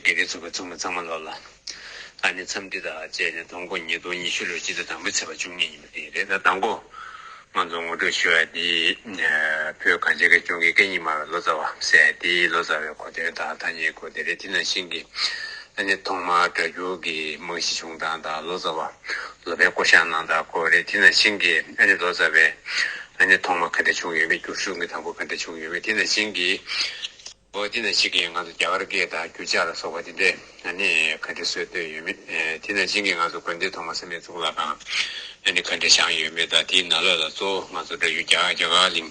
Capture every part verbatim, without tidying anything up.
དགེ་རྒན་ཚོགས་པའི་ཚོགས་མི་ཚང་མ་ལོ་ལ། ཨ་ནི་འཚམས་འདྲི་དང་བཅས་ནས་དང་པོ་ཉིས་སྟོང་ཉི་ཤུ་ལོའི་སྤྱི་ཟླ་དང་པོའི་ཚེས་པ་བཅུ་གཉིས་ཉིན་མོ་དེ་རེད། ད་དང་པོ་ང་ཚོ་ངོ་སྤྲོད་ཞུ་ཡ་དེ་བོད་གངས་ཅན་གྱི་ལྗོངས་ཀྱི་སྐད་གཉིས་སྨྲ་བའི་ལོ་ཙཱ་བ་ཟེར་ཡ་དེ་ལོ་ཙཱ་བའི་གོ་དོན་དང་ཐ་སྙད་སྐོར་དེ་རེད། དེ་ནང་བཞིན་གྱི་ཨ་ནི་ཐོག་མར་སྒྲ་སྒྱུར་གྱི་རྨང་གཞི་བྱུང་སྟངས་དང་ལོ་ཙཱ་བ་ལོ་པཎ་བསྐོ་བཞག་གནང་སྟངས་སྐོར་རེད། དེ་ནང་བཞིན་གྱི་ཨ་ནི་ལོ་ཙཱ་བའི་ཨ་ནི་ཐོག་མ་ག་འདྲ་བྱུང་ཡོད་མེད། བསྒྱུར་གཞུང་གི་དང་པོ་ག་འདྲ་བྱུང་ཡོད་མེད། དེ་ནང་བཞིན་གྱི་འོ་དེ་ནང་བཞིན་གྱི་ང་ཚོ་རྒྱ་གར་སྐད་དང་འགྱུར་ཕྱག་ལ་སོགས་པ་དེ་འདྲས་ཨ་ནི་ག་འདྲས་སྲོལ་བཏོད་ཡོད་མེད། ཨེ་དེ་ནང་བཞིན་གྱི་ང་ཚོ་དགོན་སྡེ་ཐོག་མ་བསམ་ཡས་གཙུག་ལག་ཁང་ཨ་ནི་ག་འདྲས་བཞེངས་ཡོད་མེད་དང་། དེའི་ནང་ལོགས་ལ་གཙོ་བོ་ང་ཚོ་སྒྲ་སྒྱུར་རྒྱ་གར་རྒྱ་གར་གླིང་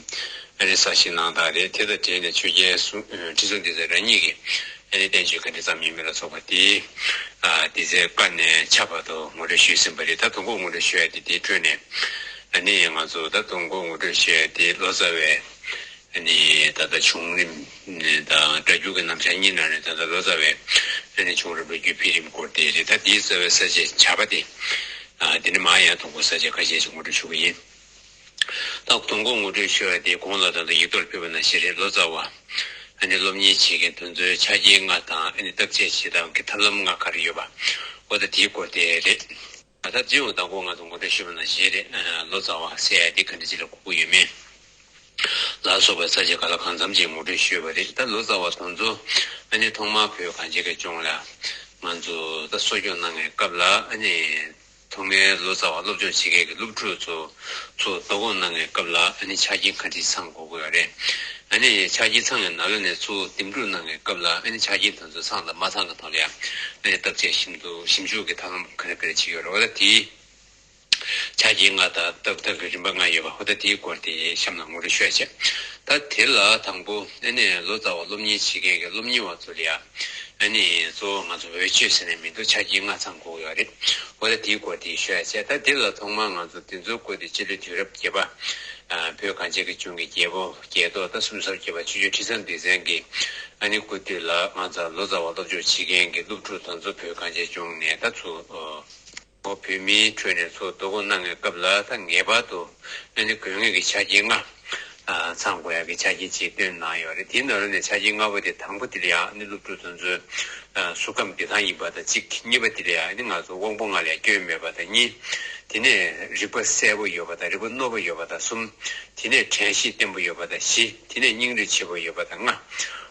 ཨ་ནི་གསར་བཞེངས་གནང་སྟངས་རེད། དེ་དང་འབྲེལ་ནས་ཆོས་རྒྱལ་གསུང་ཁྲི་སྲོང་ལྡེ་བཙན་རང་ཉིད་ཀྱིས་ཨ་ནི་བསྟན་བཅོས་ག་འདྲས་བརྩམས་ཡོད་མེད་ལ་སོགས་པ་དེ་ཨ་དེ་ཚེ་ཀ་ནས་ཆ་བར་དུ་ངོ་སྤྲོད་ཞུས་ཟིན་པ་རེད། ད་དང་པོ་ངོ་སྤྲོད་ཞུ་ཡ་དེ་དེའི་ཁྲོད་ནས་ཨ་ནི་ང་ཚོ་ད་དང་པོ་ངོ་སྤྲོད་ཞུ་ཡ་དེ་ལོ་ཙཱ་བའི་ཨ་ནི་ད་ལྟ་བྱུང་རིམ་དང་སྒྲ་སྒྱུར་གྱི་རྣམ་གཞག་གཉིས་ནང་ནས་ད་ལྟ་ལོ་ཙཱ་བའི་ཨ་ནི་བྱུང་རབས་ལོ་རྒྱུས་འཕེལ་རིམ་སྐོར་དེ་རེད། ད་དེའི་རྩ་བའི་ས་བཅད་བྱ་བ་དེ་ཨ་དེ་ནས་མར་ཡང་དང་པོ་ས་བཅད་ཁ་ཤས་ཤིག་ངོ་སྤྲོད་ཞུ་གི་ཡིན། ད་དང་པོ་ངོ་སྤྲོད་ཞུ་བ་དེ་གོང་ལ་ད་ལྟ་ཡིག་ཐོག་ལ་ཕུལ་བ་ནང་བཞིན་རེད། ལོ་ཙཱ་བ་ཨ་ནི་སློབ་གཉེར་བྱེད་མཁན་དེ་ཚོའི་ཆ་རྐྱེན་ལྔ་དང་ཨ་ནི་བརྟག་དཔྱད་བྱེད་སྟངས་ཀྱི་ཐབས་ལམ་ལྔ་ག་རེ་ཡོད་པ་འོ་ད་དེའི་སྐོར་དེ་རེད། ད་སྤྱི་ཡོངས་དང་པོ་ང་ཚོ་ངོ་སྤྲོད་ཞུས་པ་ནང་བཞིན་རེད། ལོ་ཙཱ་བ་ཟེར་ཡ་དེ་ག་འདྲ་ཅིག་ལ་གོ་གི་ཡོད་མེད་ལ་སོགས་པའི་ས་བཅད་ག་ལ་གང་འཚམ་ཅིག་ངོ་སྤྲོད་ཞུས་པ་རེད། ད་ལོ་ཙཱ་བ་དེ་ཚོ་ཨ་ནི་ཐོག་མར་བོད་གངས་ཅན་གྱི་ལྗོངས་ལ་ང་ཚོ་ད་གསོ་སྐྱོང་གནང་བའི་སྐབས་ལ་ཨ་ནི་ཐོག་མའི་ལོ་ཙཱ་བ་སློབ་སྦྱོང་བྱེད་མཁན་གྱི་སློབ་ཕྲུག་ཚོ་ཚོ་བསྡུ་སྐོང་གནང་བའི་སྐབས་ལ་ཨ་ནི་ཆ་རྐྱེན་ག་འདྲ་ཚང་དགོས་ཀྱི་ཡོད་རེད། ཨ་ནི་ཆ་རྐྱེན་ཚང་བའི་ནང་ལོགས་ནས་ཚུར་འདེམས་སྒྲུག་གནང་བའི་སྐབས་ལ་ཨ་ནི་ཆ་རྐྱེན་དེ་ཚོ་ཚང་དང་མ་ཚང་གི་ཐོག་ལ་ཡང་ཨ་ནི་བརྟག་དཔྱད་ཞིབ་འཇུག་ཞིབ་འཇུག་གི་ཐབས་ལམ་ག་རེ་ག་རེ་བྱེད་ཀྱི་ཡོད་རེད། འོ་ད་དེའི་ཆ་རྐྱེན་ལྔ་དང་བརྟག་ཐབས་ཀྱི་རིམ་པ་ལྔ་ཡོད་པ། འོ་ད་དེའི་སྐོར་དེ་གཤམ་ལ་ངོ་སྤྲོད་ཞུ་ཡ་བྱས། ད་དེ་ལ་དང་པོ་ཨ་ནི་ལོ་ཙཱ་བ་སློབ་གཉེར་བྱེད་མཁན་གྱི་སློབ་གཉེར་བ་ཚོ་ལ་ཡང་ཨ་ནི་གཙོ་བོ་ང་ཚོ་འོས་ཆོས་ཟེར་ནས་མི་འདུག་ཆ་རྐྱེན་ལྔ་ཚང་དགོས་ཡོད་རེད། འོ་ད་དེའི་སྐོར་དེ་ཞུ་ཡ་བྱས། ད་དེ་ལ་ཐོག་མར་ང་ཚོ་དེ་ཚོའི་སྐོར་དེ་སྤྱི་ལོའི་དུས་རབས་བརྒྱད་པ་ཨ་བོད་གངས་ཅན་གྱི་ལྗོངས་ཀྱི་རྒྱལ་པོ་རྒྱལ་ཐོག་ད་སུམ་ཅུ་སོ་བརྒྱད་པ་ཆོས་རྒྱལ་ཁྲི་སྲོང་ལྡེ་བཙན་གྱི་ཨ་ནི་སྐུ་དུས་ལ་ང་ཚོ་ལོ་ཙཱ་བ་སློབ་སྦྱོང་བྱེད་མཁན་གྱི་སློབ་ཕྲུག་དེ་ཚོ་བོད་གངས་ཅན་ལྗོངས་ནས་ད་ཚུར་ཨ་བོད་མིའི་ཁྲོད་ནས་ཚུར་བསྡུ་སྐོང་གནང་བའི་སྐབས་ལ་ད་ངེས་པར་དུ་ཨ་ནི་དགོས་ངེས་ཀྱི་ཆ་རྐྱེན་ལྔ་ཨ་ཚང་དགོས་ཡག་གི་ཆ་རྐྱེན་ཅིག་བཏོན་གནང་ཡོད་རེད། དེའི་ནང་ལོགས་ནས་ཆ་རྐྱེན་ལྔ་པོ་དེ་དང་པོ་དེ་ལ་ཡང་ཨ་ནི་སློབ་ཕྲུག་དེ་ཚོས་ཨ་གཟུགས་ཁམས་བདེ་ཐང་ཡིན་པ་དང་གཅིག་གཉིས་པ་དེ་ལ་ཡང་ཨ་ནི་ང་ཚོ་དབང་པོ་ལྔ་ལ་སྐྱོན་མེད་པ་དང་གཉིས། དེ་ནས་རིག་པ་གསལ་པོ་ཡོད་པ་དང་རིག་པ་རྣོ་པོ་ཡོད་པ་དང་གསུམ། དེ་ནས་དྲན་ཤེས་བརྟན་པོ་ཡོད་པ་དང་བཞི། དེ་ནས་སྙིང་རུས་ཆེ་པོ་ཡོད་པ་དང་ལྔ།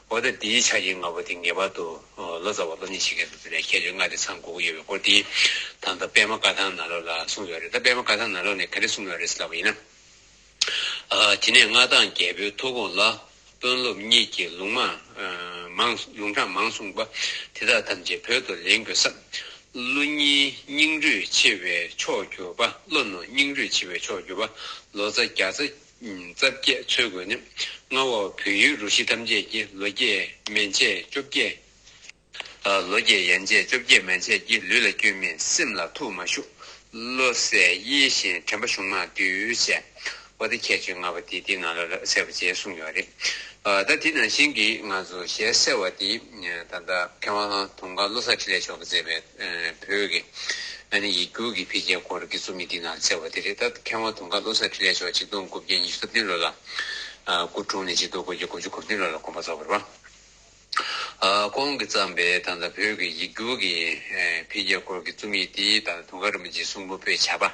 འོ་ད་དེའི་ཆ་རྐྱེན་ལྔ་པོ་དེ་ངེས་པར་དུ་ལོ་ཙཱ་བ་སློབ་གཉེར་བྱེད་མཁན་ཚོ་དེ་ལ་ཁྱད་ཆོས་ལྔ་དེ་ཚང་དགོས་ཀྱི་ཡོད་པའི་སྐོར་དེ་ད་ལྟ་པདྨ་བཀའ་ཐང་ནང་ལོགས་ལ་གསུངས་ཡོད་རེད། ད་པདྨ་བཀའ་ཐང་ནང་ལོགས་ནས་ག་རེ་གསུངས་ཡོད་རེད་ཟེར་ལབ་པ་ཡིན་ན། ཨ་དེ་ནས་མངའ་བདག་རྒྱལ་པོའི་ཐུགས་དགོངས་ལ། དཔོན་སློབ་གཉིས་ཀྱིས་ལུང་མང་ཨ་མང་ལུང་དྲངས་མང་གསུངས་པ། དེ་དག་ཐམས་ཅད་བོད་དུ་ལེན་དགོས་སམ། བློ་གཉིས་སྙིང་རུས་ཆེ་བའི་མཆོག་གྱུར་པ། བློ་རྣོ་སྙིང་རུས་ཆེ་བའི་མཆོག་གྱུར་པ། ལོ་ཙཱ་བརྒྱ་རྩ་རྩ་བརྒྱད་འཚོལ་དགོས་ནས། མངའ་འོག་བོད་ཡུལ་རུ་བཞི་ཐམས་ཅད་ཀྱི་ལོ་བརྒྱད་མན་ཆད་བཅོ་བརྒྱད། ཨ་ལོ་བརྒྱད་ཡན་ཆད་བཅོ་བརྒྱད་མན་ཆད་ཀྱི་ལུས་ལ་སྐྱོན་མེད་སེམས་ལ་ཐུགས་མ་ཞུགས། བློ་གསལ་ཡིད་བཞིན་དྲན་པ་གཞུང་མང་བསྡུས་བྱས། འོ་དེ་ཁྱད་ཆོས་ལྔ་པོ་དེ་དེའི་ནང་ལ་གསལ་པོ་བྱས་གསུངས་ཡོད་རེད། ཨ་ད་དེ་ནང་བཞིན་གྱི་ང་ཚོ་ཞལ་གསལ་བ་དེ་ད་ལྟ་མཁས་དབང་དུང་དཀར་བློ་བཟང་འཕྲིན་ལས་མཆོག་གིས་མཛད་པའི་ཨ་བོད་ཀྱི་ཨ་ནི་ཡིག་སྒྱུར་གྱི་འཕེལ་རྒྱས་སྐོར་གྱི་རྩོམ་ཡིག་དེའི་ནང་གསལ་བ་དེ་རེད། ད་མཁས་དབང་དུང་དཀར་བློ་བཟང་འཕྲིན་ལས་མཆོག་ཆིག་སྟོང་དགུ་བརྒྱ་ཉི་ཤུ་རྩ་བདུན་ལོ་ལ་ཨ་སྐུ་འཁྲུངས་ནས་ཆིག་སྟོང་དགུ་བརྒྱ་དགུ་བཅུ་གོ་བདུན་ལོ་ལ་དགོངས་པ་རྫོགས་པ་རེད་པ། ཨ་ཁོང་གིས་བརྩམས་པའི་ད་ལྟ་བོད་ཀྱི་ཡིག་སྒྱུར་གྱི་ཨ་འཕེལ་རྒྱས་སྐོར་གྱི་རྩོམ་ཡིག་དེ་ད་ལྟ་དུང་དཀར་རིན་པོ་ཆེའི་གསུང་འབུམ་པོད་བྱ་བ།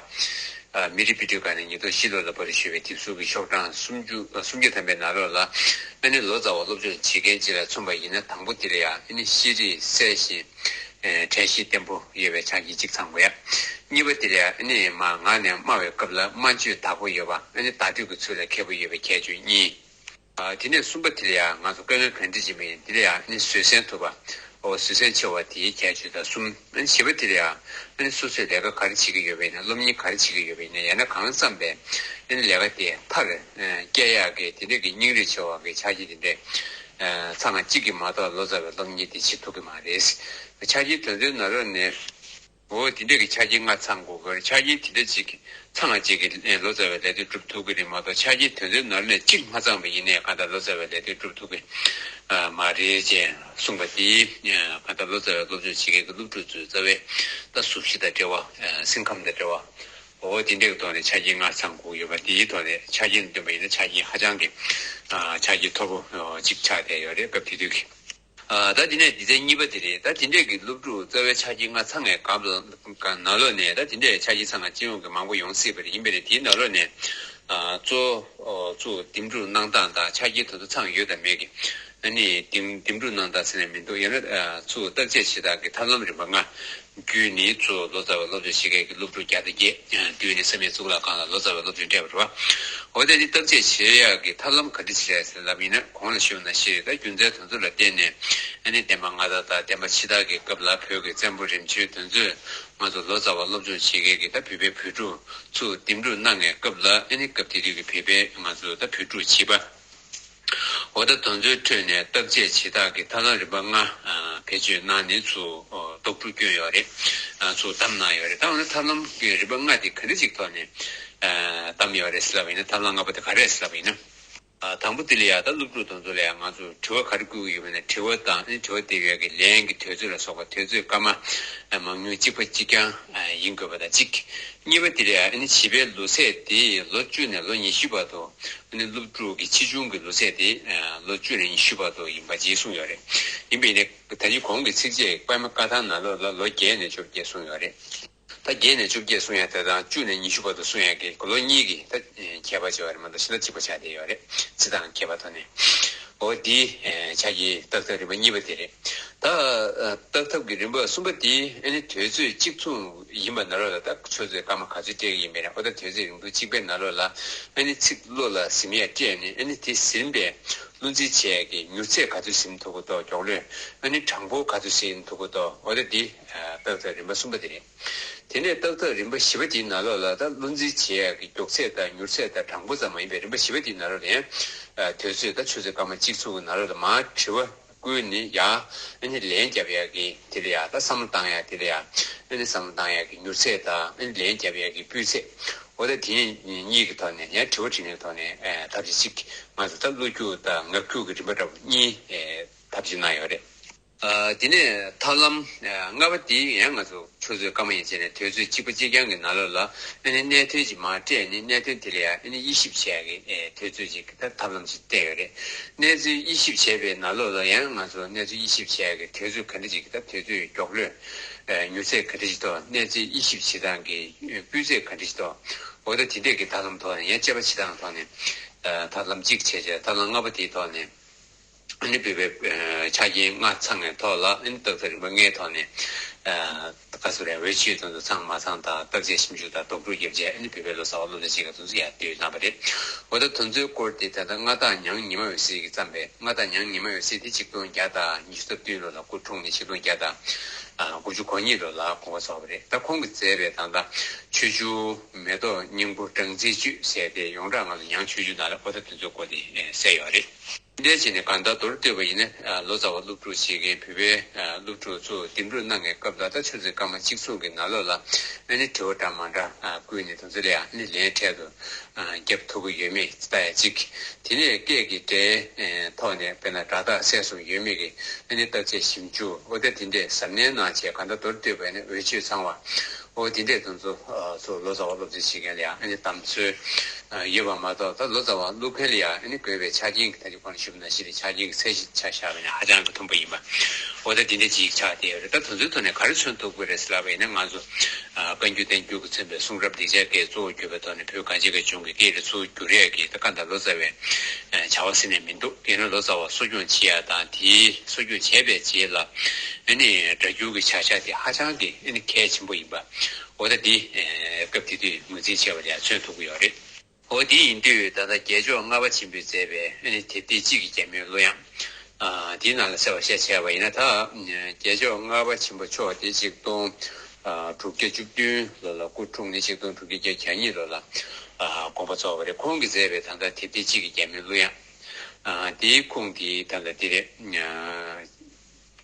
ཨ་མི་རིགས་དཔེ་སྐྲུན་ཁང་ནས་ཉིས་སྟོང་བཞི་ལོ་ལ་པར་ཞུས་པའི་དེབ་གཟུགས་ཀྱི་ཤོག་གྲངས་སུམ་ཅུ་ཨ་སུམ་བརྒྱ་ཐམ་པའི་ནང་ལོགས་ལ་ཨ་ནི་ལོ་ཙཱ་བ་སློབ་སྦྱོང་བྱེད་མཁན་ཅིག་ལ་མཚོན་པ་ཡིན་ན། དང་པོ་དེ་ལ་ཡང་ཨ་ནི་ཤེས་རིག་གསལ་ཞིང་ཨ་དྲན་ཤེས་བརྟན་པོ་ཡོད་པའི་ཆ་རྐྱེན་གཅིག་ཚང་དགོས་ཡ། གཉིས་པ་དེ་ལ་ཡང་ཨ་ནི་མར་ངག་ནས་སྨྲ་བའི་སྐབས་ལ་སྨྲ་བརྗོད་དག་པོ་ཡོད་པ། ཨ་ནི་བརྡ་སྤྲོད་ཀྱི་ཚུལ་ལ་མཁས་པོ་ཡོད་པའི་ཁྱད་ཆོས་གཉིས། ཨ་དེ་ནས་གསུམ་པ་དེ་ལ་ཡང་ང་ཚོ་དཀའ་ངལ་ག་འདྲ་ཅིག་མེད་ཡིན་དེ་ལ་ཡང་ཨ་ནི་བཟོད་བསྲན་ཐུབ་པ། འོ་བཟོད་བསྲན་ཆེ་བ་དེའི་ཁྱད་ཆོས་དང་གསུམ། ཨ་ནི་བཞི་པ་དེ་ལ་ཡང་ཨ་ནི་སོ་སོས་ལས་ཀ་ག་རེ་བྱེད་ཀྱི་ཡོད་པ་ཡིན་ན། སློབ་གཉེར་ག་རེ་བྱེད་ཀྱི་ཡོད་པ་ཡིན་ན། ཡང་ན་གང་བརྩམས་པའི་ཨ་ནི་ལས་ཀ་དེ་མཐར་སྐྱེལ་ཡག་གི་དེ་འདྲ་གི་སྙིང་རུས་ཆེ་བ་གི་ཆ་རྐྱེན་དེ་འདྲས་ཚང་བ་གཅིག་གིས་མ་གཏོགས་ལོ་ཙཱ་བའི་སློབ་གཉེར་དེ་བྱེད་ཐུབ་ཀྱི་མ་རེད། ཆ་རྐྱེན་དེ་ཚོའི་ནང་ལོགས་ནས། འོ་དེ་འདྲ་གི་ཆ་རྐྱེན་ལྔ་ཚང་དགོས་ཀྱི་རེད། ཆ་རྐྱེན་དེ་འདྲ་ཅིག་ཚང་བ་ཅིག་གིས་ལོ་ཙཱ་བའི་ལས་དོན་སྒྲུབ་ཐུབ་ཀྱི་རེད་མ་གཏོགས། ཆ་རྐྱེན་དེ་ཚོའི་ནང་ནས་གཅིག་མ་ཚང་བ་ཡིན་ནའི་གང་ལྟར་ལོ་ཙཱ་བའི་ལས་དོན་སྒྲུབ་ཐུབ་ཀྱི་མ་རེད་ཅེས་གསུངས་པ་དེས། གང་ལྟར་ལོ་ཙཱ་བའི་སློབ་སྦྱོང་བྱེད་མཁན་གྱི་སློབ་ཕྲུག་ཚོའི་རྩ་བའི་ད་གཟུགས་གཞི་དང་འབྲེལ་བ། སེམས་ཁམས་དང་འབྲེལ་བ། འོ་དེ་འདྲ་གི་ཐོག་ནས་ཆ་རྐྱེན་ལྔ་ཚང་དགོས་ཡོད་པ་དེའི་ཐོག་ནས་ཆ་རྐྱེན་བསྟུན་པ་ཡིན་ན་ཆ་རྐྱེན་ཧ་ཅང་གི་ཆ་རྐྱེན་མཐོ་པོ་ཅིག་ཆགས་བསྡད་ཡོད་རེད། སྐབས་དེ་དུས་ཀྱི། ཨ། ད་དེ་ནས་སྡེ་ཚན་གཉིས་པ་དེ་རེད། ད་དེ་འདྲས་ཀྱི་སློབ་ཕྲུག་རྩ་བའི་ཆ་རྐྱེན་ལྔ་ཚང་བའི་སྐབས་ལ་ནང་ལོགས་ནས། ད་དེ་འདྲས་ཆ་རྐྱེན་ཚང་བ་སྤྱི་ཡོངས་ཀྱི་མང་པོ་ཡོང་སྲིད་པ་རེད། ཡིན་པས་ནས་དེའི་ནང་ལོགས་ནས། ཨ། གཙོ་བོ་ཚུར་འདེམས་སྒྲུག་གནང་སྟངས་དང་ཆ་རྐྱེན་དེ་ཚོ་ཚང་ཡོད་དམ་མེད་ཀྱི། ཨ་ནི་འདེམས་འདེམས་སྒྲུག་གནང་སྟངས་ཟེར་ནས་མི་འདུག་ཡང་ན། ཨ། ཚུར་བརྟག་དཔྱད་བྱེད་སྟངས་ཀྱི་ཐབས་ལམ་རིམ་པ་ལྔ། བརྒྱུད་ནས་ཚུར་ལོ་ཙཱ་བའི་སློབ་སྦྱོང་བྱེད་མཁན་གྱི་སློབ་ཕྲུག་བརྒྱ་དང་བརྒྱད་བསྡུས་ནས་བསམ་ཡས་གཙུག་ལག་ཁང་ལ་ལོ་ཙཱ་བའི་སློབ་སྦྱོང་སྤྲད་པ་རེད་བ། འོ་དེ་ནི་བརྟག་དཔྱད་བྱེད་ཡག་གི་ཐབས་ལམ་ག་འདྲ་ཞིག་རེད་ཟེར་ལབ་ཡིན་ན། གོང་ལ་ཞུས་པ་ནང་བཞིན་ད་རྒྱུ་མཚན་དེ་ཚོ་ལ་བརྟེན་ནས། ཨ་ནི་བདེན་པ་སྔ་དར་དང་བདེན་པ་ཕྱི་དར་གྱི་སྐབས་ལ་བོད་ཀྱི་བཙན་པོ་རིམ་བྱོན་དེ་ཚོས་ང་ཚོ་ལོ་ཙཱ་བ་སློབ་སྦྱོང་བྱེད་མཁན་གྱི་ད་བོད་པའི་བོད་ཕྲུག་ཚུར་འདེམས་སྒྲུག་གནང་བའི་སྐབས་ལ། ཨ་ནི་སྐབས་དེ་དུས་ཀྱི་བོད་པའི་ང་ཚོ་ད་བོད་ཕྲུག་བྱིས་པ། འོ་ད་དེ་ཚོའི་ཁྲོད་ནས་བརྟག་དཔྱད་བྱེད་སྟངས་ཀྱི་ཐབས་ལམ་རིམ་པ་ལྔ། ཨ། བེད་སྤྱོད་གནང་ནས་ཚུར། ཨོ། རྡོག་ཕྲུག་བསྐྱོན་ཡོད་རེད། ཨ། ཚུར་བདམས་གནང་ཡོད་རེད། ད་འོ་ན་ཐབས་ལམ་གྱི་རིམ་པ་ལྔ་དེ་ག་འདྲ་ཅིག་ཐོག་ནས། ཨ། བདམས་ཡོད་རེད་ཟེར་ལབ་པ་ཡིན་ན། ཐབས་ལམ་ལྔ་པོ་དེ་ག་རེ་རེད་ཟེར་ལབ་པ་ཡིན་ན། ཨ། དང་པོ་དེ་ལ་ཡ་ད་སློབ་ཕྲུག་དེ་ཚོ་ལ་ཡ་ང་ཚོ་དྲི་བ་ག་རེ་བཀོད་ཀྱི་ཡོད་མེད་ན། དྲི་བ་དང་། ཨ་ནི་དྲི་བ་དེ་ཡོད་ཀྱི་ལན་གྱི་དུས་ཚོད་ལ་སོགས་པ། དུས་ཚོད་སྐར་མ་མང་ཉུང་གཅིག་པ་གཅིག་རྐྱང་ཡིན་དགོས་པ་དང་གཅིག་གཉིས་པ་དེ་ལ་ཡ། ཨ་ནི་བྱིས་པའི་ལོ་ཚད་དེ་ལོ་བཅུ་ནས་ལོ་ཉི་ཤུ་བར་དུ། ཨ་ནི་སློབ་ཕྲུག་གི་ཆེ་ཆུང་གི་ལོ་ཚད་དེ། ཨ། ལོ་བཅུ་ནས་ཉི་ཤུ་བར་དུ་ཡིན་པ་ཅིག་གསུངས་ཡོད་རེད། ཡིན་པས་ནས་ད་ནི་གོང་གི་ཚིགས་བཅད་པད་མ་བཀའ་ཐང་ནང་ལོགས་ལ་ལོ་བརྒྱད་ནས་བཅོ་བརྒྱད་གསུངས་ཡོད་རེད། ད་བརྒྱད་ནས་བཅོ་བརྒྱད་གསུང་ཡ་དེ་དང་བཅུ་ནས་ཉི་ཤུ་བར་དུ་གསུང་ཡ་གི་ལོ་གཉིས་ཀྱི་ད་ཁྱད་པར་ཆེ་བ་རེད་མ་གཏོགས་གཞན་དག་གཅིག་པ་ཆགས་བསྡད་ཡོད་རེད། ཚིག་དང་ཁྱད་པར་ཐོག་ནས། འོ་འདི་ཆ་རྐྱེན་བརྟག་ཐབས་རིམ་པ་གཉིས་པ་དེ་རེད། ད་བརྟག་ཐབས་ཀྱི་རིམ་པ་གསུམ་པ་དེ། ཨ་ནི་དུས་ཚོད་གཅིག་མཚུངས་ཡིན་པ་ནང་ལོགས་ལ་ད་ཆུ་ཚོད་སྐར་མ་ག་ཚོད་སྤྲད་ཀྱི་ཡིན་མིན་རེད། འོ་ད་དུས་ཚོད་རིང་ཐུང་གཅིག་པའི་ནང་ལོགས་ལ། ཨ་ནི་ཚིག་བློ་ལ་ཟིན་ཡ་སྤྲད་ནས། ཨ་ནི་དེ་ཟིན་པའི་བློ་འཛིན་བྱེད་ཡ་གི་མྱུར་ཚད་ག་ཚོད་ཟིན་ཐུབ་ཀྱི་འདུག་མགྱོགས་ལོས། ཨ་ནི་གྲངས་འབོར་ག་ཚོད་ཟིན་ཐུབ་ཀྱི་འདུག་འོ་ད་འདི་བརྟག་ཐབས་རིམ་པ་གསུམ་པ་དེ་རེད། དེ་ནས་བརྟག་ཐབས་རིམ་པ་བཞི་པ་དེའི་ནང་ལོགས་ལ་ད་བློ་འཛིན་བྱེད་ཡག་གི་མགྱོགས་ཚད་དང་མྱུར་ཚད་དང་གྲངས་འབོར་ཙམ་མ་ཡིན་པའི་རིམ་པ་བཞི་པ་དེའི་ནང་ལོགས་ལ་ཡང་། ཨ། དུས་ཚོད་ད་ཆུ་ཚོད་སྐར་མ་གཅིག་མཚུངས་ཀྱི་ནང་ལོགས་ལ་མར་དྲི་བ་བཀོད་ནས་ཡར། ཨ་ནི་ལན་རྒྱབ་ཡག་གི་དེ་ལ་ཡ། ད་བསམ་བློ་བཏང་ཡག་དེ་ལ་ཡ། ཨ་ནི་བསམ་བློ་བཏང་ཡག་གི་མྱུར་ཚད་དང་། ཨ་ནི་ལན་རྒྱབ་ཡག་གི་སྤུས་ཚད། འོ་ད་དེ་གཉིས་ཀྱི་ཐོག་ནས། ཡང་དྲི་བ་དྲིས་ལན་ཐོག་ནས། ཨ། ཐབས་ཤེས་གཅིག་ང་ཚོ་ད་བློ་རྒྱུགས་དང་ངག་རྒྱུགས་ཀྱི་རིམ་པ་འདྲ་པོ་གཉིས། ཨ། ཐབས་ཤེས་གནང་ཡོད་རེད། ཨ། དེ་ནས་ཐབས་ལམ། ཨ། ལྔ་པ་དེ་ཡང་ང་ཚོ་ཆུ་ཚོད་སྐར་མ་ཡན་ཆད་ནས་དུས་ཚོད་གཅིག་པ་གཅིག་རྐྱང་གི་ནང་ལོགས་ལ། ཨ་ནི་གནད་དོན་ཅིག་མར་སྤྲད་ནས་གནད་དོན་དེ་ལ་ཡང་། ཨ་ནི་དབྱེ་ཞིབ་བྱེད་ཡག་གི། ཨེ། དུས་ཚོད་ཅིག་ད་ཐབས་ལམ་ཅིག་བསྟན་ཡོད་རེད། གནས་ཚུལ་དབྱེ་ཞིབ་བྱས་པའི་ནང་ལོགས་ལ་ཡང་ང་ཚོ་གནས་ཚུལ་དབྱེ་ཞིབ་བྱེད་ཡག་གི་དུས་ཚོད་ག་འདྲ་ཅིག་ད་དུས་ཚོད་མགྱོགས་ལོས། ཨེ། མྱུར་ཚད་ག་འདྲ་ཅིག་འདུག་གནས་ཚུལ་དབྱེ་ཞིབ་བྱེད་སྟངས་ཀྱི་སྤུས་ཚད་ག་འདྲ་ཅིག་འདུག་འོ་ད་དེ་འདྲས་ཀྱི་ཐབས་ལམ་ཐོག་ནས། ཡང་དཔྱད་པ་བྱེད་སྟངས་ཐོག་ནས། ཨེ། ཐབས་ལམ་གཅིག་བྱས་བྱས། ཐབས་ལམ་ལྔ་པ་དེའི་ཐོག་ནས། ཨ་ནི་བོད་པའི། ཨ། ཆ་རྐྱེན་ལྔ་ཚང་བའི་ཐོག་ལ། ཨ་ནི་བརྟག་ཐབས་རིམ་པ་ལྔའི་ཐོག་ནས། ཨ། ག་ཚོད་རེད། འོས་ཆོས་དེ་ཚོ་ཚང་མ་ཚང་དང་། བརྟག་དཔྱད་ཞིབ་འཇུག་དང་རྡོག་ཕྲུག་བརྒྱབ་བྱས། ཨ་ནི་བོད་པའི་ལོ་ཙཱ་བ་སློབ་གྲྭ་ཆེ་ཁག་དེ་ཚོ་ཡར་བསྡུས་གནང་བ་རེད། འོ་ད་དེ་ཚོའི་སྐོར་དེ་ད་ལྟ་མངའ་བདག་ཉང་ཉི་མ་འོད་ཟེར་གྱིས་བརྩམས་པའི། མངའ་བདག་ཉང་ཉི་མ་འོད་ཟེར་དེ་ཆིག་སྟོང་བརྒྱ་དང་ཉི་ཤུ་རྩ་བདུན་ལོ་ལ་སྐུ་འཁྲུངས་ནས། ཆིག་སྟོང་བརྒྱ་དང་། ཨ། དགུ་བཅུ་གོ་གཉིས་ལོ་ལ་དགོངས་པ་རྫོགས་པ་རེད། ད་ཁོང་གིས་མཛད་པའི་ད་ལྟ་ཆོས་འབྱུང་མེ་ཏོག་སྙིང་པོ་སྦྲང་རྩིའི་བཅུད་ཟེར་དེ་ཡོངས་གྲགས་ང་ཚོ་ཉང་ཆོས་འབྱུང་ནང་ལ། འོ་ད་དེ་ཚོའི་སྐོར་དེ་གསལ་ཡོད་རེད། འདི་འདྲ་བྱས་ནས་གང་ལྟར་མདོར་བསྡུས་པ་ཡིན་ན། ཨ། ལོ་ཙཱ་བ་སློབ་ཕྲུག་བྱེད་མཁན་བོད་པའི། ཨ། སློབ་ཕྲུག་ཚོ་འདེམས་སྒྲུག་གནང་བའི་སྐབས་ལ། ད་ཆུ་ཚོད་སྐར་མ་གཅིག་མཚུངས་ཀྱི་ནང་ལོགས་ལ། ཨ་ནི་དྲི་བ་འདྲ་མི་འདྲ། ཨ། བཀོད་ནས་དེ་ཚོ་ལ་ཡ། ཨ་ནི་ལན་འཕྲལ་དུ། ཨ། རྒྱབ་ཐུབ་ཀྱི་ཡོད་མེད་ལྟ་ཡ་གཅིག་དེ་ནས་སྐད་ཀྱི་སྒྲའི། ཨེ། ཐོག་ནས་དཔེར་ན་སྒྲ་དག་གསལ་སོང་ཡོད་མེད་ཀྱི། ཨ་ནི་བརྟག་དཔྱད་ཞིབ་འཇུག་འོ་ད་དེ་འདྲས་གཟབ་ནན་གནང་བྱས། གང་ལྟར་མདོར་བསྡུས་པ་ཡིན་ན་འོས་ཆོས་ཚང་བ། འོ་དེ་འདྲས་དེ་ཚོ། ཨ། ཚོ་ལོ་ཙཱ་བ་སློབ་ཁྲིད་བྱེད་མཁན་ལ་ཡང་། ཨ་ནི་གདམ་ཚུལ། ཨ། ཡོད་པ་མ་གཏོགས། ད་ལོ་ཙཱ་བ་སློབ་མཁན་ལ་ཡང་། ཨ་ནི་དགོས་པའི་ཆ་རྐྱེན་གྱི། ད་ཅི་གོང་ལ་ཞུས་པ་ནང་བཞིན་རེད། ཆ་རྐྱེན་གྱི་ཚད་གཞི་ཆ་བཞག་པ་ཡིན་ན་ཧ་ཅང་གི་མཐོན་པོ་ཡིན་པ། འོ་ད་དེ་འདྲས་ཅིག་ཆགས་བསྡད་ཡོད་རེད། ད་དེ་ཚོའི་ཐོག་ནས་ག་རེ་མཚོན་ཐུབ་ཀྱི་རེད་ཟེར་ལབ་པ་ཡིན་ན། ང་ཚོ། ཨ། བཀའ་འགྱུར་བསྟན་འགྱུར་གྱིས་མཚོན་པའི་གསུང་རབ་ལེགས་སྦྱར་སྐད་གཙོ་བོར་གྱུར་པའི་ཐོག་ནས། བོད་གངས་ཅན་གྱི་ལྗོངས་ཀྱི་སྐད་རིགས་ཚུར་བསྒྱུར་ཡས་ཀྱི་ད་བཀའ་དང་ལོ་ཙཱ་བའི། ཨ། བྱ་བ་ཟེར་ནས་མི་འདུག་དེ་ནི་ལོ་ཙཱ་བ་གསོ་སྐྱོང་བྱེད་ཡ་དང་། དེའི་གསོ་སྐྱོང་བྱས་པའི་རྗེས་ལ། ཨ་ནི་སྒྲ་སྒྱུར་གྱི་བྱ་གཞག་དེ་ཧ་ཅང་གི། ཨ་ནི་གལ་ཆེན་པོ་ཡིན་པ། འོ་ད་འདི། ཨ། སྐབས་དེ་དུས་ངོས་འཛིན་བྱས་པ་ལ་ཡང་མཚོན་ཐུབ་ཀྱི་ཡོད་རེད། འོ་དེ་ཡིན་དུས་ད་ལྟ་རྒྱལ་མཆོག་ལྔ་པ་ཆེན་པོས་མཛད་པའི། ཨ་ནི་དེབ་ཐེར་གཅིག་གི་རྒྱ་མིའི་གླུ་དབྱངས། ཨ། དེའི་ནང་ལ་གསལ་བ་བཤད་བྱས་པ་ཡིན་ན། ད་རྒྱལ་མཆོག་ལྔ་པ་ཆེན་པོ་མཆོག་དེ་ཆིག་སྟོང་། ཨ། དྲུག་བརྒྱ་བཅུ་བདུན་ལོ་ལ་སྐུ་འཁྲུངས་ནས། ཆིག་སྟོང་དྲུག་བརྒྱ་གྱ་གཉིས་ལོ་ལ། ཨ། དགོངས་པ་རྫོགས་པ་རེད། ཁོང་གིས་མཛད་པའི་ད་ལྟ་དེབ་ཐེར་གཅིག་གི་རྒྱ་མིའི་གླུ་དབྱངས། ཨ། དེའི་ཁུངས་དེ་ད་ལྟ་འདི་རེད། ཨ།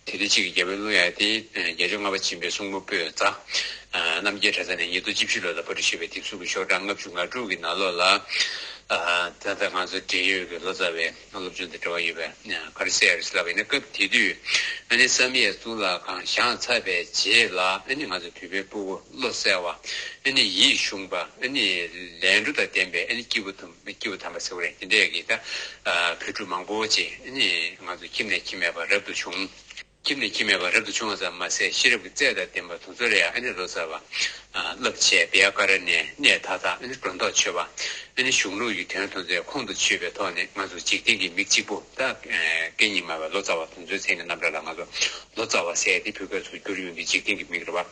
དེབ་ཐེར་གཅིག་གི་རྒྱ་མིའི་གླུ་དབྱངས་དེ། ཨ། རྒྱལ་མཆོག་ལྔ་པ་ཆེན་པོའི་གསུང་འབུམ་པོད་ཛ། ཨ། རྣམ་རྒྱལ་གྲྭ་ཚང་ནས་ཉིས་སྟོང་བཅུ་བཞི་ལོ་ལ་པར་སྐྲུན་ཞུས་པའི་དེབ་གཟུགས་ཀྱི་ཤོག་གྲངས་ལྔ་བཅུ་ང་དྲུག་གི་ནང་ལོགས་ལ། ད་ལྟ་ང་ཚོ་འབྲེལ་ཡོད་ཀྱི་ལོ་ཙཱ་བའི་སློབ་སྦྱོང་དང་འབྲེལ་བ་ཡོད་པའི་ག་རེ་ཟེར་ཡ་རེད་ལབ་པ་ཡིན་ན། སྐབས་དེ་དུས་ཨ་ནི་བསམ་ཡས་གཙུག་ལག་ཁང་བཞེངས་ཚར་བའི་རྗེས་ལ་ཨ་ནི་ང་ཚོ་བོད་པའི་སྤུ་གུ་བློ་གསལ་བ། ཨ་ནི་ཡིད་གཞུངས་པ། ཨ་ནི་ལས་འཕྲོ་དང་ལྡན་པའི་ཨ་ནི་སྐྱེས་བུ་དམ་སྐྱེས་བུ་དམ་པ་ཟེར་བ་རེད། དེ་འདྲས་ཀྱི་ད་བོད་ཕྲུག་མང་པོ་ཅིག་ཨ་ནི་ང་ཚོ་ཁྱིམ་ནས་ཁྱིམ་མེད་པར་རབ་ཏུ་བྱུང་། ཁྱིམ་ནས་ཁྱིམ་མེད་པར་རབ་ཏུ་བྱུང་བ་ཙམ་མ་ཟད། ཤེས་རབ་ཀྱི་རྩལ་དང་ལྡན་པ་དེ་ཚོ་ལ་ཡང་ཨ་ནི་ལོ་ཙཱ་བ་བསླབ་བྱས། བི་ཡ་ཀ་ར་ཎའི་གནས་མཐའ་དག་ཨ་ནི་སྒྲོ་འདོགས་ཆོད་པ། ཨ་ནི་གཞུང་ལུགས་ཀྱི་དོན་དེ་ཚོའི་ཁོང་དུ་ཆུད་པའི་ཐོག་ནས་ང་ཚོ་འཇིག་རྟེན་གྱི་མིག་གཅིག་པུ། ད་སྐད་གཉིས་སྨྲ་བའི་ལོ་ཙཱ་བ་དེ་ཚོའི་མཚན་གྱི་རྣམ་གྲངས་ལ་ང་ཚོ་ལོ་ཙཱ་བ་ཟེར་ཏེ། བོད་སྐད་ཚུར་བསྒྱུར་ཡོང་དུས་འཇིག་རྟེན་གྱི་མིག་རེད་བ།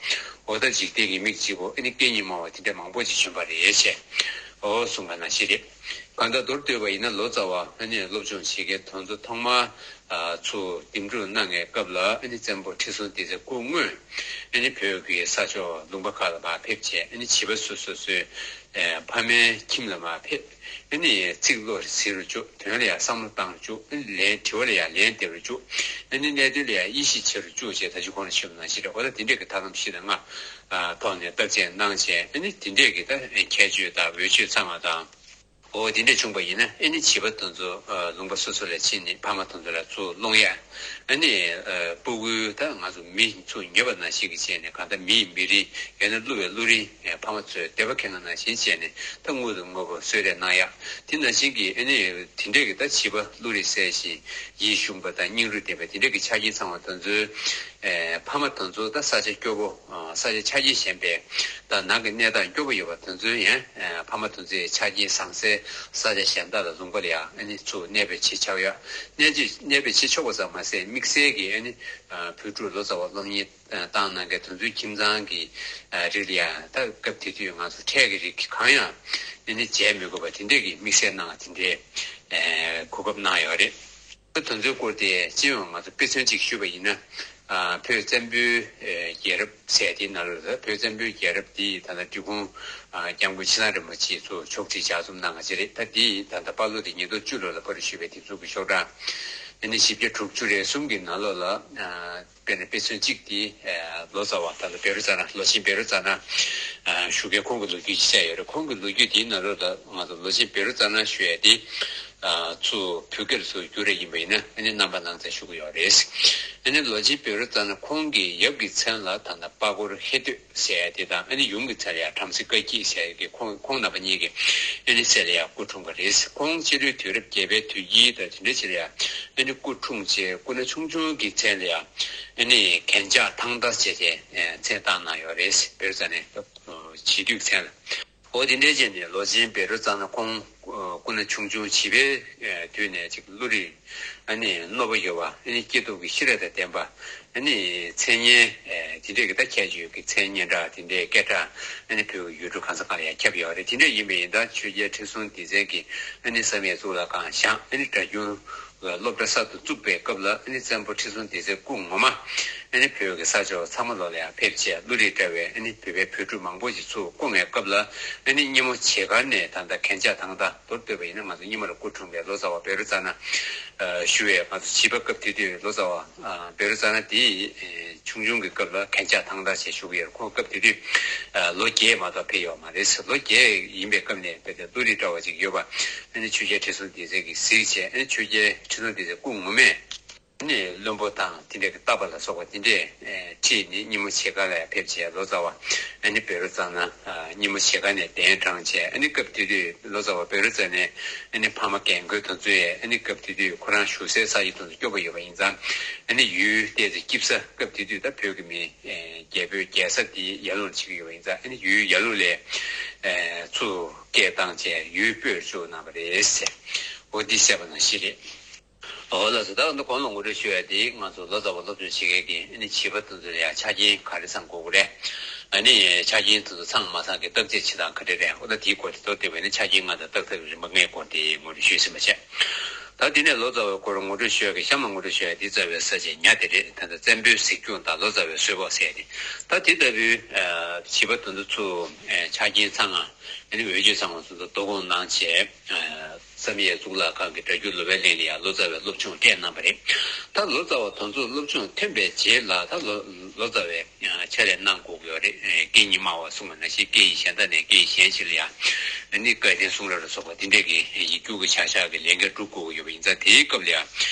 འོ་ད་འཇིག་རྟེན་གྱི་མིག་གཅིག་པུ་ཨ་ནི་སྐད་གཉིས་སྨྲ་བ་དེ་འདྲ་མང་པོ་ཅིག་བྱོན་པ་རེད་ཅེས། འོ་གསུངས་པ་ནང་བཞིན་རེད། གང་ལྟར་མདོར་བསྡུས་པ་ཡིན་ན། ལོ་ཙཱ་བ་ཨ་ནི་སློབ་སྦྱོང་བྱེད་མཁན་དེ་ཚོ་ཐོག་མར་ཚུར་འདེམས་སྒྲུག་གནང་བའི་སྐབས་ལ། ཨ་ནི་བཙན་པོ་ཁྲི་སྲོང་ལྡེ་བཙན་སྐུ་སྔོན་ཨ་ནི་བོད་ཀྱི་ས་ཕྱོགས་ལུང་པ་ཁག་ལ་མར་ཕེབས་བྱས། ཨ་ནི་བྱིས་པ་སོ་སོ་སོའི་ཕ་མའི་ཁྱིམ་ལ་མར་ཕེབས། ཨ་ནི་ཚིག་བློར་ཟིན་རུ་བཅུག་དོན་ལ་ཡང་བསམ་བློ་བཏང་རུ་བཅུག་ཨ་ནི་ལན་དྲི་བ་ལ་ཡང་ལན་འདེབས་རུ་བཅུག་ཨ་ནི་གནད་དོན་ལ་ཡང་དབྱེ་ཞིབ་བྱེད་རུ་བཅུག་ཅེས་ད་ཅི་གོང་ལ་ཞུས་པ་ནང་བཞིན་རེད། འོ་ད་དེ་འདྲས་ཀྱི་ཐབས་ལམ་བཞི་དང་ལྔ་ཐོག་ནས་བརྟག་དཔྱད་གནང་བྱས། ཨ་ནི་དེ་འདྲས་ཀྱི་ད་ཁྱད་ཆོས་དང་འོས་ཆོས་ཚང་བ་དང་། འོ་དེ་འདྲས་བྱུང་པ་ཡིན་ན། ཨ་ནི་བྱིས་པ་དེ་ཚོ་ལུང་པ་སོ་སོ་ལ་ཕྱིན་ནས་ཕ་མ་དེ་ཚོ་ལ་ཚུར་སློང་ཡ། ཨ་ནི་སྤུ་གུའི་ད་ང་ཚོ་མི་ཚུར་ཉོས་པ་ནང་བཞིན་གྱི་བྱས་ནས། གང་ལྟར་མི་ཡི་མི་རིགས། ཡང་ན་གླུ་བའི་གླུ་རིགས། ཕ་མ་ཚོས་དད་པ་ཁེངས་པ་ནང་བཞིན་བྱས་ནས་ད་དངུལ་དང་དངོས་པོ་གསོལ་རས་གནང་ཡ། དེ་ནང་བཞིན་གྱི་ཨ་ནི་དེ་འདྲས་ཀྱི་ད་བྱིས་པ་བློ་རིག་གསལ་ཞིང་ཡིད་གཞུངས་པ་དང་སྙིང་རུས་ལྡན་པའི་དེ་འདྲས་ཀྱི་ཆ་རྐྱེན་ཚང་བ་དེ་ཚོའི་ཨེ་ཕ་མ་དེ་ཚོ་ད་ས་ཆ་སྐྱོ་པོ། ཨ་ས་ཆ་ཆ་རྐྱེན་ཞན་པའི་ད་ནང་གི་གནས་སྟངས་སྐྱོ་པོ་ཡོད་པ་དེ་ཚོའི་ཡང་ཨེ་ཕ་མ་དེ་ཚོའི་ཆ་རྐྱེན་བཟང་སའི་ས་ཆ་གཞན་དག་ལ་ལུང་པ་ལ་ཡང་ཨ་ནི་ཚུར་གནས་སྤོས་བྱེད་ཆོག་ཡ། གནས་སྤོས་གནས་སྤོས་བྱེད་ཆོག་པ་ཙམ་མ་ཟད། དམིགས་བསལ་གྱི་ཨ་ནི་ཨ་བོད་ཕྲུག་ལོ་ཙཱ་བ་སློབ་གཉེར་བཏང་གནང་མཁན་དེ་ཚོའི་ཁྱིམ་ཚང་གི་ཨ་རིགས་ལ་ཡང་ད་སྐབས་དེ་དུས་ང་ཚོ་ཁྲལ་གྱི་རིགས་གང་ཡང་ཨ་ནི་འཇལ་མི་དགོས་པ་དེ་འདྲས་ཀྱི་དམིགས་བསལ་གནང་བ་དེ་འདྲས་ཨེ་གོ་སྐབས་གནང་ཡོད་རེད། དོན་ཚན་སྐོར་དེ་སྤྱི་ཡོངས་ང་ཚོ་དཔེ་མཚོན་གཅིག་ཞུས་པ་ཡིན་ན། ཨ་བོད་བཙན་པོའི་ཨེ་རྒྱལ་རབས་ཟེར་དེའི་ནང་ལོགས་ལ། བོད་བཙན་པོའི་རྒྱལ་རབས་འདི་ད་ལྟ་འབྲི་གུང་ཨ་སྐྱབས་མགོན་ཆེ་ཚང་རིན་པོ་ཆེས་ཚུར་ཕྱོགས་སྒྲིག་ལྗགས་རྩོམ་གནང་བ་ཅིག་རེད། ད་འདི་ད་ལྟ་དཔལ་ལོ་འདི་ཉིས་སྟོང་བཅུ་ལོ་ལ་པར་རིས་ཞུས་པའི་དེབ་གཟུགས་ཀྱི་ཤོག་གྲངས་ཨ་ནི་བཞི་བརྒྱ་དྲུག་ཅུ་རེ་གསུམ་གྱི་ནང་ལོགས་ལ། ཨ་དཔེར་ན་དཔེ་མཚོན་གཅིག་དེ་ཨ་ལོ་ཙཱ་བ་ད་ལྟ་བཻ་རོ་ཙ་ན། ལོ་ཆེན་བཻ་རོ་ཙ་ན་ཨ་ཞུ་མཁན་ཁོང་གི་ལོ་རྒྱུས་ཅིག་བཤད་ཡོད་རེད། ཁོང་གི་ལོ་རྒྱུས་དེའི་ནང་ལོགས་ལ་ང་ཚོ་ལོ་ཆེན་བཻ་རོ་ཙ་ན་ཞུ་ཡ་དེ་ཨ་ཚུར་བོད་སྐད་ལ་ཚུར་བསྒྱུར་རེ་ཡིན་པ་ཡིན་ན། ཨ་ནི་རྣམ་པ་སྣང་མཛད་ཞུ་གི་ཡོད་རེད། ཨ་ནི་ལོ་ཆེན་བཻ་རོ་ཙ་ན་ཁོང་གི་ཡབ་ཀྱི་མཚན་ལ་ད་ལྟ་པ་གོར་ཧེ་སྟོད་ཟེར་ཡ་དེ་དང་། ཨ་ནི་ཡུམ་གྱི་མཚན་ལ་ཡང་བྲམ་ཟེ་དཀའ་སྐྱིད་ཟེར་ཡ་གི་ཁོང་ཁོང་རྣམ་པ་གཉིས་ཀྱི་ཨ་ནི་སྲས་ལ་ཡང་སྐུ་འཁྲུངས་པ་རེད། ཁོང་སྤྱི་ལོའི་དུས་རབས་བརྒྱད་པའི་དུས་དཀྱིལ་དང་དེ་འདྲ་ཅིག་ལ་ཡང་ཨ་ནི་སྐུ་འཁྲུངས་བྱས། སྐུ་ན་ཆུང་ཆུང་གི་མཚན་ལ་ཡང་ཨ་ནི་གན་ཇག་ཐང་ཏ་བྱས་ཏེ་མཚན་བཏགས་གནང་ཡོད་རེད། བཻ་རོ་ཙ་ན་བྱིས་དུས་མཚན་ལ། འོ་དེ་འདྲའི་རྗེས་ནས་ལོ་ཆེན་བཻ་རོ་ཙ་ན་ཁོང་སྐུ་ན་ཆུང་ཆུང་བྱིས་པའི་དུས་ནས་ཅིག་བློ་རིག་ཨ་ནི་རྣོ་པོ་ཡོད་པ། ཨ་ནི་སྐྱེས་སྟོབས་ཀྱི་ཤེས་རབ་དང་ལྡན་པ། ཨ་ནི་མཚན་སྙན་དེ་འདྲས་ཀྱི་ད་ཁྱད་ཆོས་ཀྱི་མཚན་སྙན་གྲགས་དེ་འདྲའི་སྐད་གྲགས་ཨ་ནི་བོད་ཀྱི་ཡུལ་གྲུ་གང་ས་གང་ལ་ཡང་ཁྱབ་ཡོད་རེད། དེ་འདྲ་ཡིན་པ་ཡིན་ད། ཆོས་རྒྱལ་ཁྲི་སྲོང་ལྡེ་བཙན་གྱིས་ཨ་ནི་བསམ་ཡས་གཙུག་ལག་ཁང་བཞེངས། ཨ་ནི་སྒྲ་སྒྱུར་སློབ་གྲྭ་གསར་དུ་བཙུགས་པའི་སྐབས་ལ། ཨ་ནི་བཙན་པོ་ཁྲི་སྲོང་ལྡེ་བཙན་སྐུ་ངོ་མ་ཨ་ནི་བོད་ཀྱི་ས་ཕྱོགས་ཚང་མ་ལོག་ལ་ཡང་ཕེབས་བྱས། བློ་རིག་བཀྲ་བའི་ཨ་ནི་བོད་པའི་བོད་ཕྲུག་མང་པོ་ཞིག་ཚུར་བསྐོང་བའི་སྐབས་ལ། ཨ་ནི་སྙེ་མོ་བྱེ་མཁར་ནས་ད་ལྟ་གན་ཇག་ཐང་ཏ། མདོར་བསྡུས་པ་ཡིན་ན་ང་ཚོ་སྙེ་མོ་ལ་སྐུ་འཁྲུངས་པའི་ལོ་ཙཱ་བ་བཻ་རོ་ཙ་ན་ཞུ་བའི། ང་ཚོ་བྱིས་པ་སྐབས་དེ་དུས་ལོ་ཙཱ་བ་བཻ་རོ་ཙ་ན་དེ་ཆུང་ཆུང་གི་སྐབས་ལ་གན་ཇག་ཐང་ཏ་ཞེས་ཞུ་གི་ཡོད། ཁོང་སྐབས་དེ་དུས་ལོ་བརྒྱད་མ་གཏོགས་ཕེབས་ཡོད་མ་རེད། ལོ་བརྒྱད་ཡིན་པའི་སྐབས་ནས་དཔེ་དེ་བློ་རིག་བཀྲ་བ་ཅིག་ཡོད་པ། ཨ་ནི་ཆོས་རྒྱལ་ཁྲི་སྲོང་ལྡེ་བཙན་གྱིས་གཟིགས་བྱས། ཨ་ནི་ཆོས་རྒྱལ་ཁྲི་སྲོང་ལྡེ་བཙན་སྐུ་ངོ་མས་ཨ་ནི་བློན་པོ་དང་དེ་འདྲའི་གི་རྟ་པ་ལ་སོགས་པ་དེ་འདྲས་ཁྲིད་ནས་སྙེ་མོ་བྱེ་མཁར་ལ་ཕེབས་བྱས། ལོ་ཙཱ་བ་ཨ་ནི་བཻ་རོ་ཙ་ན་སྙེ་མོ་བྱེ་མཁར་ནས་གདན་དྲངས་བྱས། ཨ་ནི་སྐབས་དེ་དུས་ལོ་ཙཱ་བ་བཻ་རོ་ཙ་ནའི་ཨ་ནི་ཕ་མ་རྒན་རྒོན་དེ་ཚོས། ཨ་ནི་སྐབས་དེ་དུས་ཁོ་རང་བཞུགས་སའི་ས་ཡུལ་དེ་ཚོ་སྐྱོ་པོ་ཡོད་པ་ཡིན་ཙང་། ཨ་ནི་ཡུལ་ཏོག་ཙམ་སྐྱིད་ས། སྐབས་དེ་དུས་ད་བོད་ཀྱི་མི་རྒྱལ་པོའི་རྒྱལ་ས་དེ་ཡར་ཀླུང་ལ་ཆགས་ཀྱི་ཡོད་པ་ཡིན་ཙང་། ཨ་ནི་ཡུལ་ཡར་ཀླུང་ལ་ཚུར་སྐད་བཏང་བྱས་ཡུལ་སྤོས་བཅུག་གནང་བ་རེད་ཟེར། འོ་འདི་བཤད་པ་ནང་བཞིན་རེད། འོ་ལགས་སོ། ད་འདི་གོང་ལ་ངོ་སྤྲོད་ཞུ་ཡ་དེ་ང་ཚོ་ལོ་ཙཱ་བ་སློབ་སྦྱོང་བྱེད་མཁན་གྱི་ཨ་ནི་བྱིས་པ་དེ་ཚོ་ལ་ཡང་ཆ་རྐྱེན་ག་རེ་ཚང་དགོས་ཀྱི་རེད། ཨ་ནི་ཆ་རྐྱེན་དེ་ཚོ་ཚང་མ་ཚང་གི་བརྟག་དཔྱད་བྱེད་སྟངས་ག་འདྲ་རེད། འོ་ད་དེའི་སྐོར་དེ་མདོར་བསྡུས་པ་ཡིན་ན། ཆ་རྐྱེན་ལྔ་དང་བརྟག་ཐབས་ཀྱི་རིམ་པ་ལྔའི་སྐོར་དེ་ངོ་སྤྲོད་ཞུས་ཟིན་པ་བྱས། ད་དེ་ནས་ལོ་ཙཱ་བའི་སྐོར་ངོ་སྤྲོད་ཞུ་ཡ་གི་གཤམ་ལ་ངོ་སྤྲོད་ཞུ་ཡ་དེ་རྩ་བའི་ས་བཅད་ཉ་དེ་རེད། ད་ལྟ་བཙན་པོའི་གཟིགས་སྐྱོང་དང་ལོ་ཙཱ་བའི་གསོལ་ཕོགས་ཟེར་ཡ་དེ། ད་དེ་ལྟ་བུའི་བྱིས་པ་དེ་ཚོ་ཚུར་ཆ་རྐྱེན་ཚང་བ། ཨ་ནི་འོས་ཆོས་ཚང་བ་སོ་སོ་བསྡུ་སྐོང་གནང་བྱས། བསམ་ཡས་གཙུག་ལག་ཁང་གི་སྒྲ་སྒྱུར་ལོ་པཎ་གླིང་ལ་ཡང་ལོ་ཙཱ་བའི་སློབ་སྦྱོང་སྤྲད་གནང་བ་རེད། ད་ལོ་ཙཱ་བ་དེ་ཚོར་སློབ་སྦྱོང་ཐོན་པའི་རྗེས་ལ་ད་ལོ་ལོ་ཙཱ་བའི་ཕྱག་ལས་གནང་དགོས་ཀྱི་ཡོད་རེད། སྐད་གཉིས་སྨྲ་བ་གསུངས་པ་ནང་བཞིན་སྐད་ཡིག་གཞན་དག་ནས་སྐད་ཡིག་གཞན་ཞིག་ལ་ཡང་ཨ་ནི་བཀའ་བསྟན་གསུང་རབ་ལ་སོགས་པ་དེ་འདྲས་ཀྱི་ཡིག་སྒྱུར་གྱི་བྱ་གཞག་གི་ལས་འགན་སྒྲུབ་དགོས་ཀྱི་ཡོད་པ་ཡིན་ཙང་དེའི་སྐབས་ལ་ཡང་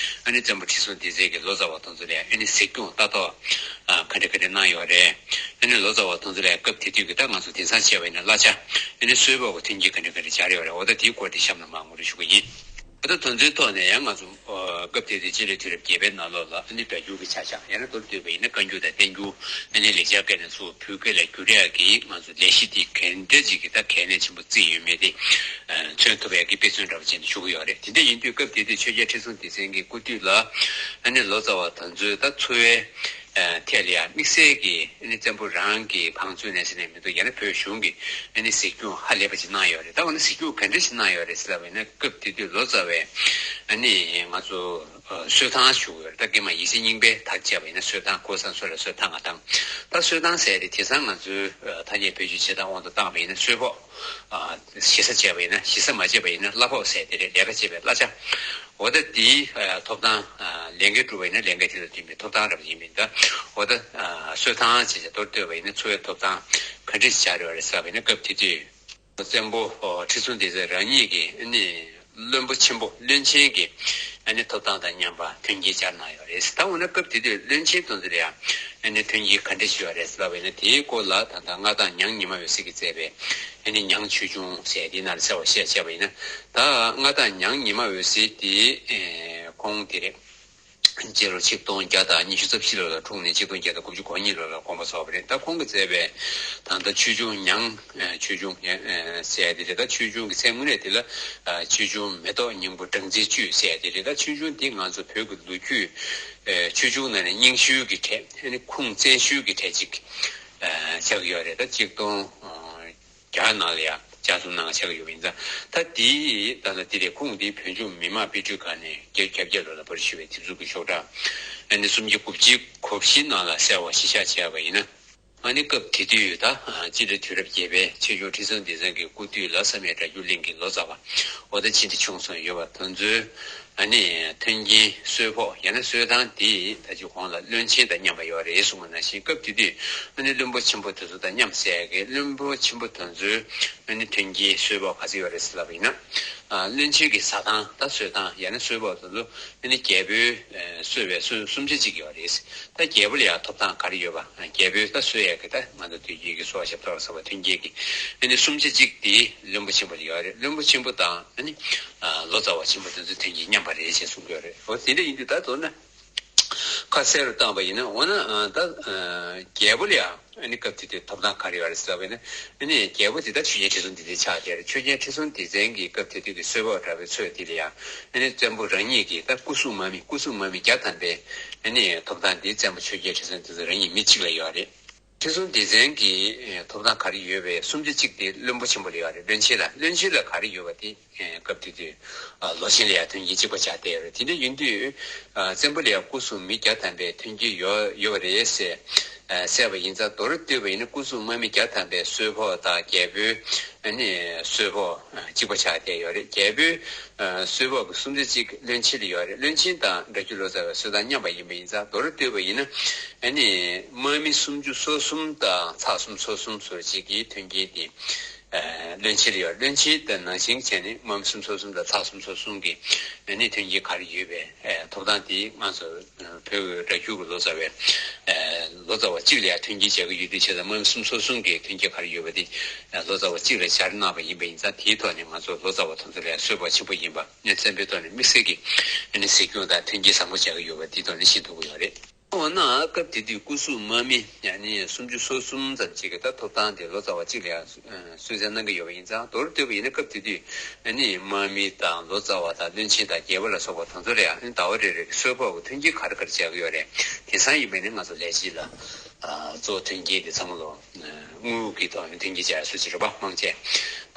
ཨ་ནི་བཙན་པོ་ཁྲི་སྲོང་ལྡེ་བཙན་གྱིས་ལོ་ཙཱ་བ་དེ་ཚོ་ལ་ཡང་ཨ་ནི་གཟིགས་སྐྱོང་ལྟ་རྟོག་ག་འདྲ་ག་འདྲ་གནང་ཡོད་རེད། ཨ་ནི་ལོ་ཙཱ་བ་དེ་ཚོ་ལ་ཡང་སྐབས་དེ་དུས་ཀྱི་ད་ང་ཚོ་དེང་སང་བྱས་པ་ཡིན་ན་གླ་ཆ་ཨ་ནི་གསོལ་ཕོགས་ཀྱི་མཐུན་རྐྱེན་ག་འདྲ་ག་འདྲ་སྦྱར་ཡོད་རེད། འོ་ད་དེའི་སྐོར་དེ་གཤམ་ལ་མར་ངོ་སྤྲོད་ཞུ་གི་ཡིན། ད་དོན་ཚན་ཐོག་ནས་ཡང་ང་ཚོ་སྐབས་དེ་དུས་སྤྱི་ལོའི་དུས་རབས་བརྒྱད་པའི་ནང་ལོགས་ལ་ཨ་ནི་སྒྲ་སྒྱུར་གྱི་ཆ་བཞག་ཡང་ན་མདོར་བསྡུས་པ་ཡིན་ན་བཀའ་འགྱུར་དང་བསྟན་འགྱུར་ཨ་ནི་ལེགས་སྦྱར་སྐད་ནས་ཚུར་བོད་སྐད་ལ་བསྒྱུར་ཡག་གི་ང་ཚོ་ལས་གཞི་དེ་ག་འདྲ་ཅིག་གི་ད་གལ་གནད་ཆེན་པོ་བརྩིས་ཡོད་མེད་དེ་མཚོན་ཐུབ་ཡག་གི་དཔེ་མཚོན་འདྲ་བོ་བྱས་ནས་ཞུ་གི་ཡོད་རེད། དེ་འདྲ་ཡིན་དུས་སྐབས་དེ་དུས་ཆོས་རྒྱལ་ཁྲི་སྲོང་ལྡེ་བཙན་གྱི་སྐུ་དུས་ལ་ཨ་ནི་ལོ་ཙཱ་བ་དེ་ཚོའི་ད་འཚོ་བའི་ཐད་ལ་ཡང་དམིགས་བསལ་གྱི་ཨ་ནི་བཙན་པོ་རང་གི་བང་མཛོད་ནས་ཟེར་ནས་མི་འདུག་ཡང་ན་བོད་གཞུང་གི་ཨ་ནི་གཟིགས་སྐྱོང་ཧ་ལས་པ་ཅིག་གནང་ཡོད་རེད། ད་འོ་ན་གཟིགས་སྐྱོང་ག་འདྲ་ཞིག་གནང་ཡོད་རེད་ཟེར་ལབ་པ་ཡིན་ན་སྐབས་དེ་དུས་ལོ་ཙཱ་བའི་ཨ་ནི་ང་ཚོ་གསོལ་ཐང་ཞུ་དགོས་རེད། ད་སྐྱེས་མ་ཡིད་བཞིན་སྙིང་པོའི་ཐག་བཅད་པ་ཡིན་ན་གསོལ་ཐང་ཀོ་ས་མཚོ་ལ་གསོལ་ཐང་ང་ཐང་ད་གསོལ་ཐང་ཟེར་དེ་དེང་སང་ང་ཚོའི་ཐ་སྙད་བེད་སྤྱོད་བྱེད་སྟངས་དབང་དུ་བཏང་བ་ཡིན་ན་གསོལ་ཕོགས། ཞེ་ས་བྱས་པ་ཡིན་ན་ཞེ་ས་མ་བྱས་པ་ཡིན་ན་གླ་ཕོགས་ཟེར་དེ་རེད། ལས་ཀ་བྱེད་པའི་གླ་ཆ། འོ་ད་དེའི་ཐོབ་ཐང་ལས་འགན་སྒྲུབ་པ་ཡིན་ན་ལས་འགན་དེ་དང་མཐུན་པའི་ཐོབ་ཐང་རབ་ཡིན་པས་ད་འོ་ད་གསོལ་ཐང་བྱས་བྱས་མདོར་བསྡུས་པ་ཡིན་ན་འཚོ་བའི་ཐོབ་ཐང་ག་འདྲ་ཞིག་བྱ་རེད་བ་རེད་ཟེར་བ་ཡིན་ན་སྐབས་དེ་དུས་བཙན་པོ་ཁྲི་སྲོང་ལྡེ་བཙན་རང་ཉིད་ཀྱིས་ནི་བློན་པོ་ཆེན་པོ་བློན་ཆེན་གྱི་ཐོབ་ཐང་དང་མཉམ་པ་མཐུན་རྐྱེན་སྦྱར་གནང་ཡོད་རེད། ད་འོ་ན་སྐབས་དེ་དུས་བློན་ཆེན་དེ་ཚོ་ལ་ཡང་མཐུན་རྐྱེན་ག་འདྲ་ཞིག་ཡོད་རེད་ཟེར་བ་ཡིན་ན་དེའི་སྐོར་ལ་ད་ལྟ་མངའ་བདག་ཉང་ཉི་མ་འོད་ཟེར་གྱིས་མཛད་པའི་ཨ་ནི་ཉང་ཆོས་འབྱུང་ཟེར་དེའི་ནང་ལ་གསལ་བ་བཤད་བྱས་པ་ཡིན་ན། ད་མངའ་བདག་ཉང་ཉི་མ་འོད་ཟེར་དེ་ཁོང་དེ་རེད། སྤྱི་ལོ་ཆིག་སྟོང་བརྒྱ་དང་ཉི་ཤུ་རྩ་བཞི་ལོ་ལ་འཁྲུངས་ནས་ཆིག་སྟོང་བརྒྱ་དང་དགུ་བཅུ་གོ་གཉིས་ལོ་ལ་དགོངས་པ་རྫོགས་པ་རེད། ད་ཁོང་གིས་མཛད་པའི་ད་ལྟ་ཆོས་འབྱུང་ཉང་ཆོས་འབྱུང་ཟེར་དེ་རེད། ད་ཆོས་འབྱུང་གི་མཚན་དངོས་གནས་དེ་ལ་ཆོས་འབྱུང་མེ་ཏོག་སྙིང་པོ་སྦྲང་རྩིའི་བཅུད་ཟེར་དེ་རེད། ད་ཆོས་འབྱུང་འདི་ང་ཚོ་བོད་ཀྱི་ལོ་རྒྱུས་ཆོས་འབྱུང་ནང་ནས་རྙིང་ཤོས་ཀྱི་གྲས་ཁུངས་བཙན་ཤོས་ཀྱི་གྲས་ཅིག་ཆགས་ཀྱི་ཡོད་རེད། ད་ཆིག་སྟོང་བརྒྱ་ནང་ལ་ཡང་ལྗགས་རྩོམ་གནང་ཆགས་ཀྱི་ཡོད་པ་ཡིན་ཙང་། ད་དེའི་ད་ལྟ་དེ་རེད། ཁུངས་དེ་བོད་ལྗོངས་མི་དམངས་དཔེ་སྐྲུན་ཁང་ནས་བརྒྱད་ཅུ་གྱ་བརྒྱད་ལོ་ལ་པར་ཞུས་པའི་དེབ་གཟུགས་ཀྱི་ཤོག་གྲངས་ཨ་ནི་སུམ་བརྒྱ་དགུ་བཅུ་གོ་བཞི་ནང་ལ་གསལ་བ་གཞིར་བཞག་བྱས་པ་ཡིན་ན། ཨ་ནི་སྐབས་དེ་དུས་ད་སྤྱི་ལོའི་དུས་རབས་བརྒྱད་པའི་ཆོས་འབྱུང་ཁྲི་སྲོང་ལྡེ་བཙན་གྱི་སྐུ་དུས་ལ་བསམ་ཡས་སྒྲ་སྒྱུར་གླིང་གི་ལོ་ཙཱ་བ་འོ་ད་ཕྱིན་ཏེ་བྱུང་སོང་ཡོད་པ་དེ་ཚོའི་ཨ་ནི་མཐུན་རྐྱེན་གསོལ་ཕོགས་ཡང་ན་གསོལ་ཐང་དེ་ད་ཅི་གོང་ལ་བློན་ཆེན་དང་མཉམ་པ་ཡོད་རེད་གསུངས་པ་ནང་བཞིན་སྐབས་དེ་དུས་ཨ་ནི་བློན་པོ་ཆེན་པོ་དེ་ཚོ་དང་མཉམ་ཟེར་གི་བློན་པོ་ཆེན་པོ་དེ་ཚོའི་ཨ་ནི་མཐུན་རྐྱེན་གསོལ་ཕོགས་ག་ཚོད་ཡོད་རེད་ཟེར་ལབ་པ་ཡིན་ན། ཨ་བློན་ཆེན་གྱི་ཟ་ཐང་ད་གསོལ་ཐང་ཡང་ན་གསོལ་ཕོགས་དེ་ཚོ་ཨ་ནི་རྒྱལ་པོའི་གསོལ་བའི་སུམ་ཆ་གཅིག་ཡོད་རེད། ད་རྒྱལ་པོ་ལ་ཡང་ཐོབ་ཐང་ག་རེ་ཡོད་པ། རྒྱལ་པོའི་ད་གསོལ་ཡས་ཀྱི་ད་ང་ཚོ་དུས་རྒྱུན་གྱི་གསོལ་བ་ཞབས་ཏོག་ལ་སོགས་པ་མཐུན་རྐྱེན་གྱི་ཨ་ནི་སུམ་ཆ་གཅིག་དེ་བློན་པོ་ཆེན་པོ་ལ་ཡོད་རེད། བློན་པོ་ཆེན་པོ་དང་ཨ་ནི་ལོ་ཙཱ་བ་ཆེན་པོ་དེ་ཚོ་མཐུན་རྐྱེན་མཉམ་པ་རེད་ཅེས་གསུང་གི་ཡོད་རེད། འོ་དེ་འདྲ་ཡིན་དུས་ད་མདོར་ན་ཁ་གསལ་རུ་བཏང་པ་ཡིན་ན་འོ་ན་ད་རྒྱལ་པོ་ལ་ཡང་ཨ་ནི་སྐབས་དེ་དུས་ཐོབ་ཐང་ག་རེ་ཡོད་རེད་ཟེར་བ་ཡིན་ན། ཨ་ནི་རྒྱལ་པོ་དེ་ད་ཆོས་རྒྱལ་ཁྲི་སྲོང་ལྡེ་བཙན་ཆགས་བསྡད་རེད། ཆོས་རྒྱལ་ཁྲི་སྲོང་ལྡེ་བཙན་གྱི་སྐབས་དེ་དུས་ཀྱི་གསོལ་ཕོགས་འདྲ་བའི་ཚོད་དེ་ལ་ཡང་ཨ་ནི་བཙན་པོ་རང་ཉིད་ཀྱིས་ད་སྐུ་སྲུང་དམག་མི་སྐུ་སྲུང་དམག་མི་བརྒྱ་ཐམ་པའི་ཨ་ནི་ཐོབ་ཐང་དེ་བཙན་པོ་ཆོས་རྒྱལ་ཁྲི་སྲོང་ལྡེ་བཙན་རང་ཉིད་མི་གཅིག་ལ་ཡོད་རེད། ཁྲི་སྲོང་ལྡེ་བཙན་གྱི་ཐོབ་ཐང་ག་རེ་ཡོད་པའི་སུམ་ཆ་གཅིག་དེ་བློན་པོ་ཆེན་པོ་ལ་ཡོད་རེད། བློན་ཆེན་ལ་བློན་ཆེན་ལ་ག་རེ་ཡོད་པ་དེ། སྐབས་དེ་དུས་ལོ་ཆེན་ལ་ཡང་མཐུན་རྐྱེན་གཅིག་པ་ཆགས་བསྡད་ཡོད་རེད། དེ་འདྲ་ཡིན་དུས་བཙན་པོ་ལ་ཡང་སྐུ་སྲུང་མི་བརྒྱ་ཐམ་པའི་མཐུན་རྐྱེན་ཡོད་ཡོད་པ་རེད་ཟེར་གསལ་བ་ཡིན་ཙང་མདོར་བསྡུས་པ་ཡིན་ན་སྐུ་སྲུང་དམག་མི་བརྒྱ་ཐམ་པའི་གསོལ་ཕོགས་དང་རྒྱལ་པོའི་ཨ་ནི་གསོལ་ཕོགས་གཅིག་པ་ཆགས་བསྡད་ཡོད་རེད། རྒྱལ་པོའི་གསོལ་ཕོགས་ཀྱི་སུམ་ཆ་གཅིག་བློན་ཆེན་ལ་ཡོད་རེད། བློན་ཆེན་དང་སྒྲ་སྒྱུར་ལོ་ཙཱ་བའི་གསོལ་ཐང་མཉམ་པ་ཡིན་པ་ཡིན་ཙང་མདོར་བསྡུས་པ་ཡིན་ན་ཨ་ནི་དམག་མི་སུམ་ཅུ་སོ་གསུམ་དང་ཚེག་གསུམ་སོ་གསུམ་བཟོ་བྱེད་ཀྱི་མཐུན་རྐྱེན་དེ། བློན་ཆེན་ལ་ཡོད། བློན་ཆེན་དང་ནང་བཞིན་བྱས་ནས་དམག་མི་སུམ་ཅུ་སོ་གསུམ་དང་ཚེག་གསུམ་སོ་གསུམ་གྱི་ཨ་ནི་མཐུན་རྐྱེན་ག་རེ་ཡོད་པའི་ཐོབ་ཐང་དེ་ང་ཚོ་བོད་ཀྱི་སྒྲ་སྒྱུར་གྱི་ལོ་ཙཱ་བའི་ལོ་ཙཱ་བ་གཅིག་ལ་ཡང་མཐུན་རྐྱེན་བྱ་གི་ཡོད་དུས་བྱས་ཙང་དམག་མི་སུམ་ཅུ་སོ་གསུམ་གྱི་མཐུན་རྐྱེན་ག་རེ་ཡོད་པ་དེ་ལོ་ཙཱ་བ་གཅིག་ལ་སྦྱར་གནང་བ་ཡིན་པ་ཡིན་ཙང་དེའི་ཐོག་ནས་ང་ཚོ་ལོ་ཙཱ་བ་དེ་ཚོ་ལ་ཡང་གསོལ་བ་ཆེན་པོ་ཡིན་པ་ནས་བཙན་པོའི་ཐོག་ནས་དམིགས་བསལ་གྱི་ཨ་ནི་གཟིགས་སྐྱོང་དང་མཐུན་རྐྱེན་བཟང་པོ་བྱ་གི་ཡོད་པ་དེའི་ཐོག་ནས་ཤེས་ཐུབ་ཀྱི་ཡོད་རེད། འོ་ན་སྐབས་དེ་དུས་སྐུ་སྲུང་དམག་མི་ཡང་ནི་སུམ་ཅུ་སོ་གསུམ་ཙམ་ཅིག་གི་ད་ཐོབ་ཐང་དེ་ལོ་ཙཱ་བ་གཅིག་ལ་ཡང་གསོལ་སྩལ་གནང་གི་ཡོད་པ་ཡིན་ཙང་མདོར་བསྡུས་པ་ཡིན་ན་སྐབས་དེ་དུས་ཨ་ནི་དམག་མི་དང་ལོ་ཙཱ་བ་དང་བློན་ཆེན་དང་རྒྱལ་པོ་ལ་སོགས་པ་དེ་ཚོ་ལ་ཡང་ཨ་ནི་ཟླ་བ་རེ་རེ་གི་གསོལ་ཕོགས་ཀྱི་མཐུན་རྐྱེན་ག་རེ་ག་རེ་བྱ་གི་ཡོད་རེད། དེང་སང་ཡིན་པ་ཡིན་ན་ང་ཚོ་ལས་བྱེད་ལ་གཙོ་བོ་མཐུན་རྐྱེན་དེ་ཚང་མ་ལོ་དངུལ་གྱི་ཐོག་ནས་མཐུན་རྐྱེན་བྱ་ཡ་སུ་ཅི་རེད་པ་མང་ཆེ།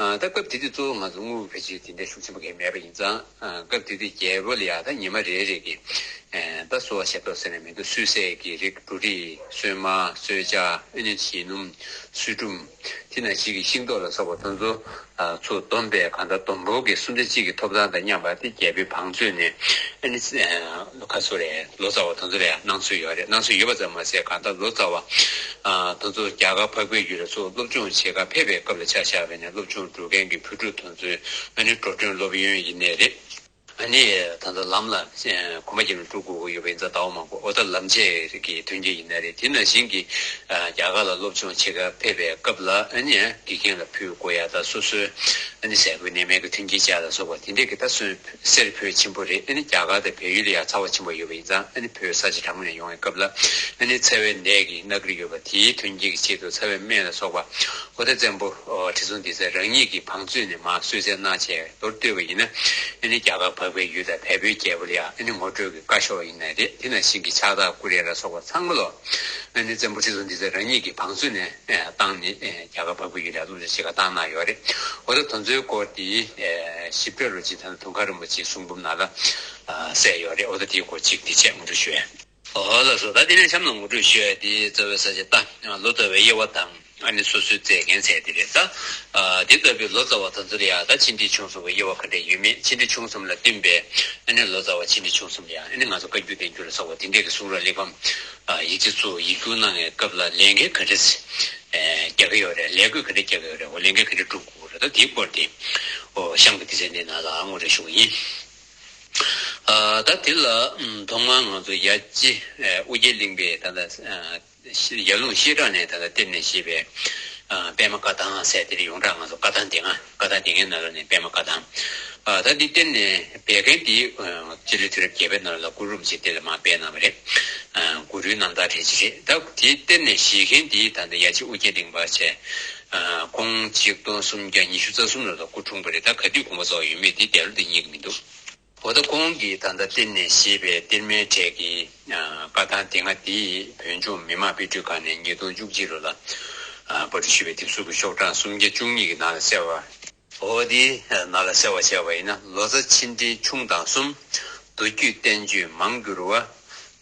ད་སྐབས་དེ་དུས་གཙོ་བོ་ང་ཚོ་དངུལ་གྱི་ཕལ་ཆེར་དེ་འདྲའི་ཤུགས་ཆེན་པོ་གང་ཡང་མེད་པ་ཡིན་ཙང་སྐབས་དེ་དུས་རྒྱལ་པོ་ལ་ཡང་ད་ཉི་མ་རེ་རེ་གི་ད་གསོལ་བ་ཞབས་ཏོག་ཟེར་ནས་མི་འདུག་བསིལ་ཟས་ཀྱི་རིགས། འབྲུ་རིགས། སོན་མ། སོས་ཇ། ཨ་ནི་ཞི་སྣུམ། སུལ་ཁྲུམས། དེ་ནང་བཞིན་གྱི་ཤིང་ཏོག་ལ་སོགས་པ་དེ་ཚོ་ཨ་ཚུར་བསྡོམས་པས་གང་ལྟར་བསྡོམས་འབོར་གྱི་སུམ་ཆ་གཅིག་གི་ཐོབ་ཐང་དང་མཉམ་པ་དེ་རྒྱལ་པོའི་བང་མཛོད་ནས་ཨ་ནི་ཨ་ཁ་སོ་རེ་ལོ་ཙཱ་བ་དེ་ཚོ་ལ་ཡང་གནང་སྲོལ་ཡོད་རེད། གནང་སྲོལ་ཡོད་པ་ཙམ་མ་ཟད་གང་ལྟར་ལོ་ཙཱ་བ་ཨ་དེ་ཚོ་རྒྱ་གར་འཕགས་པའི་ཡུལ་ལ་ཚུར་སློབ་སྦྱོང་བྱེད་གར་ཕེབས་པའི་སྐབས་ལ་ཆ་བཞག་པ་ཡིན་ན་སློབ་སྦྱོང་སྒྲུབ་མཁན་གྱི་བོད་ཕྲུག་དེ་ཚོའི་ཨ་ནི་འགྲོ་གྲོན་སློབ་ཡོན་ཡིན་ནའི་རེད། ཨ་ནི་ད་ལྟ་ལམ་ལ་གོམ་པ་རྒྱབ་ནས་འགྲོ་དགོས་ཀྱི་ཡོད་པ་ཡིན་ཙང་ཟླ་བ་མང་པོ། འོ་ད་ལམ་ཆས་ཀྱི་མཐུན་རྐྱེན་ཡིན་ན་རེད། དེ་ནང་བཞིན་གྱི་ཨ་རྒྱ་གར་ལ་སློབ་སྦྱོང་བྱེད་གར་ཕེབས་པའི་སྐབས་ལ་ཨ་ནི་དགེ་རྒན་ལ་ཕུལ་དགོས་ཡ་དང་སོ་སོའི་ཨ་ནི་ཟས་གོས་གནས་མལ་གྱི་མཐུན་རྐྱེན་བཅས་ལ་སོགས་པ་དེ་འདྲས་ཀྱི་ད་སོན་གསེར་ཕོན་ཆེན་པོ་རེད། ཨ་ནི་རྒྱ་གར་དང་བལ་ཡུལ་ལ་ཡང་ཚ་བ་ཆེན་པོ་ཡོད་པ་ཡིན་ཙང་ཨ་ནི་བོད་ས་ཆ་གྲང་མོ་ནས་ཡོང་བའི་སྐབས་ལ་ཨ་ནི་ཚ་བའི་ནད་ཀྱིས་མནར་གྱི་ཡོད་པ་དེའི་མཐུན་རྐྱེན་གྱི་ཆེད་དུ་ཚ་བའི་སྨན་ལ་སོགས་པ། འོ་ད་བཙན་པོ་ཁྲི་སྲོང་ལྡེ་བཙན་རང་ཉིད་ཀྱི་བང་མཛོད་ནས་མར་གསོལ་སྩལ་གནང་བྱས་མདོར་བསྡུས་པ་ཡིན་ན་ཨ་ནི་རྒྱ་གར་འཕགས་པའི་ཡུལ་དང་བལ་པོའི་རྒྱལ་པོ་ལ་ཡང་ཨ་ནི་ངོ་སྤྲོད་ཀྱི་བཀའ་ཤོག་ཡིན་ན་རེད། དེ་ནང་བཞིན་གྱི་ཕྱག་རྟགས་སྐུ་རས་ལ་སོགས་པ་ཚང་མ་ལོ་ཨ་ནི་བཙན་པོ་ཁྲི་སྲོང་ལྡེ་བཙན་རང་ཉིད་ཀྱི་བང་མཛོད་ནས་བཏང་ནས་རྒྱ་གར་འཕགས་པའི་ཡུལ་ལ་སློབ་སྦྱོང་བྱེད་གར་བཏང་གནང་ཡོད་རེད། འོ་ད་དེ་ཚོའི་སྐོར་དེ་ཞིབ་ཕྲ་རུ་ཅིག་ད་ལྟ་དུང་དཀར་རིན་པོ་ཆེའི་གསུང་འབུམ་ནང་ལ་གསལ་ཡོད་རེད། འོ་ད་དེའི་སྐོར་ཅིག་དེ་བྱས་ངོ་སྤྲོད་ཞུ་ཡ། ཨོ་ལགས་སོ། ད་དེ་ནས་གཤམ་ལ་ངོ་སྤྲོད་ཞུ་ཡ་དེ་རྩ་བའི་ས་བཅད་ད་ལོ་ཙཱ་བའི་དབྱེ་བ་དང་ཨ་ནི་སོ་སོའི་མཛད་འགན་ཚད་དེ་རེད། ད་ཨ་དེ་ལྟ་བུའི་ལོ་ཙཱ་བ་དེ་ཚོ་ལ་ཡང་ད་ཆེ་འབྲིང་ཆུང་གསུམ་གྱི་དབྱེ་བ་ག་འདྲ་ཡོད་མེད། ཆེ་འབྲིང་ཆུང་གསུམ་ལ་བསྟུན་པའི་ཨ་ནི་ལོ་ཙཱ་བ་ཆེ་འབྲིང་ཆུང་གསུམ་ལ་ཡང་ཨ་ནི་ང་ཚོ་བཀའ་འགྱུར་བསྟན་འགྱུར་ལ་སོགས་པ་དེ་འདྲས་ཀྱི་གསུང་རབ་གླེགས་བམ་ཨ་ཡིག་ཆ་ཚུར་ཡིག་སྒྱུར་གནང་བའི་སྐབས་ལ་ལས་འགན་ག་འདྲས་ཨ་རྒྱག་གི་ཡོད་རེད། ལས་བགོས་ག་འདྲས་རྒྱག་གི་ཡོད་རེད། འོ་ལས་འགན་ག་འདྲས་སྒྲུབ་དགོས་རེད། ད་དེའི་སྐོར་དེ་ཨོ་གཤམ་གྱི་སྡེ་ཚན་འདི་ནང་ལ་ངོ་སྤྲོད་ཞུ་གི་ཡིན། ཨ་ད་དེ་ལ་ཐོག་མར་ང་ཚོ་ཡ་གཅིག་ཨ་ཨོ་རྒྱན་གླིང་པའི་ད་ལྟ་ཨ་ཡར་ཀླུང་བཤད་གྲྭ་ནས་ད་ལྟ་གཏེར་ནས་བཞེས་པའི་ཨ་པདྨ་བཀའ་ཐང་ཟེར་དེ་རེད། ཡོངས་གྲགས་ང་ཚོ་བཀའ་ཐང་སྡེ་ལྔ། བཀའ་ཐང་སྡེ་ལྔའི་ནང་ལོགས་ནས་པདྨ་བཀའ་ཐང་། ཨ་ད་འདི་གཏེར་ནས་སྦས་མཁན་དེ་ཨ་སྤྱི་ལོའི་དུས་རབས་བརྒྱད་པའི་ནང་ལ་གུ་རུ་རིན་པོ་ཆེས་དེ་ལ་མར་སྦས་གནང་བ་རེད། ཨ་གུ་རུའི་རྣམ་ཐར་རེད་ཅེས་རེད། ད་དེ་གཏེར་ནས་བཞེས་མཁན་དེ་ད་ལྟ་ཡ་གཅིག་ཨོ་རྒྱན་གླིང་པ་བྱས། ཨ་ཁོང་ཆིག་སྟོང་སུམ་བརྒྱ་ཉི་ཤུ་རྩ་གསུམ་ལོ་ལ་སྐུ་འཁྲུངས་པ་རེད། ད་ག་དུས་དགོངས་པ་རྫོགས་ཡོད་མེད་དེ་འདས་ལོ་དེ་རྙེད་ཀྱི་མི་འདུག་འོ་ད་ཁོང་གིས་ད་ལྟ་གཏེར་ནས་བཞེས་པའི་གཏེར་མའི་གྲས་ཀྱི་ཨ་བཀའ་ཐང་སྡེ་ལྔ་དེ་བོད་ལྗོངས་མི་དམངས་དཔེ་སྐྲུན་ཁང་ནས་ཉིས་སྟོང་བཅུ་གཅིག་ལོ་ལ་ཨ་པར་སྐྲུན་ཞུས་པའི་དེབ་གཟུགས་ཀྱི་ཤོག་གྲངས་སུམ་བརྒྱ་བཅུ་གཉིས་ཀྱི་ནང་ལ་གསལ་བ། འོ་དེ་ནང་ལ་གསལ་བ་བྱས་པ་ཡིན་ན། ལོ་ཙཱ་ཆེ་འབྲིང་ཆུང་དང་གསུམ། མདོ་རྒྱུད་བསྟན་བཅོས་མང་བསྒྱུར་བ།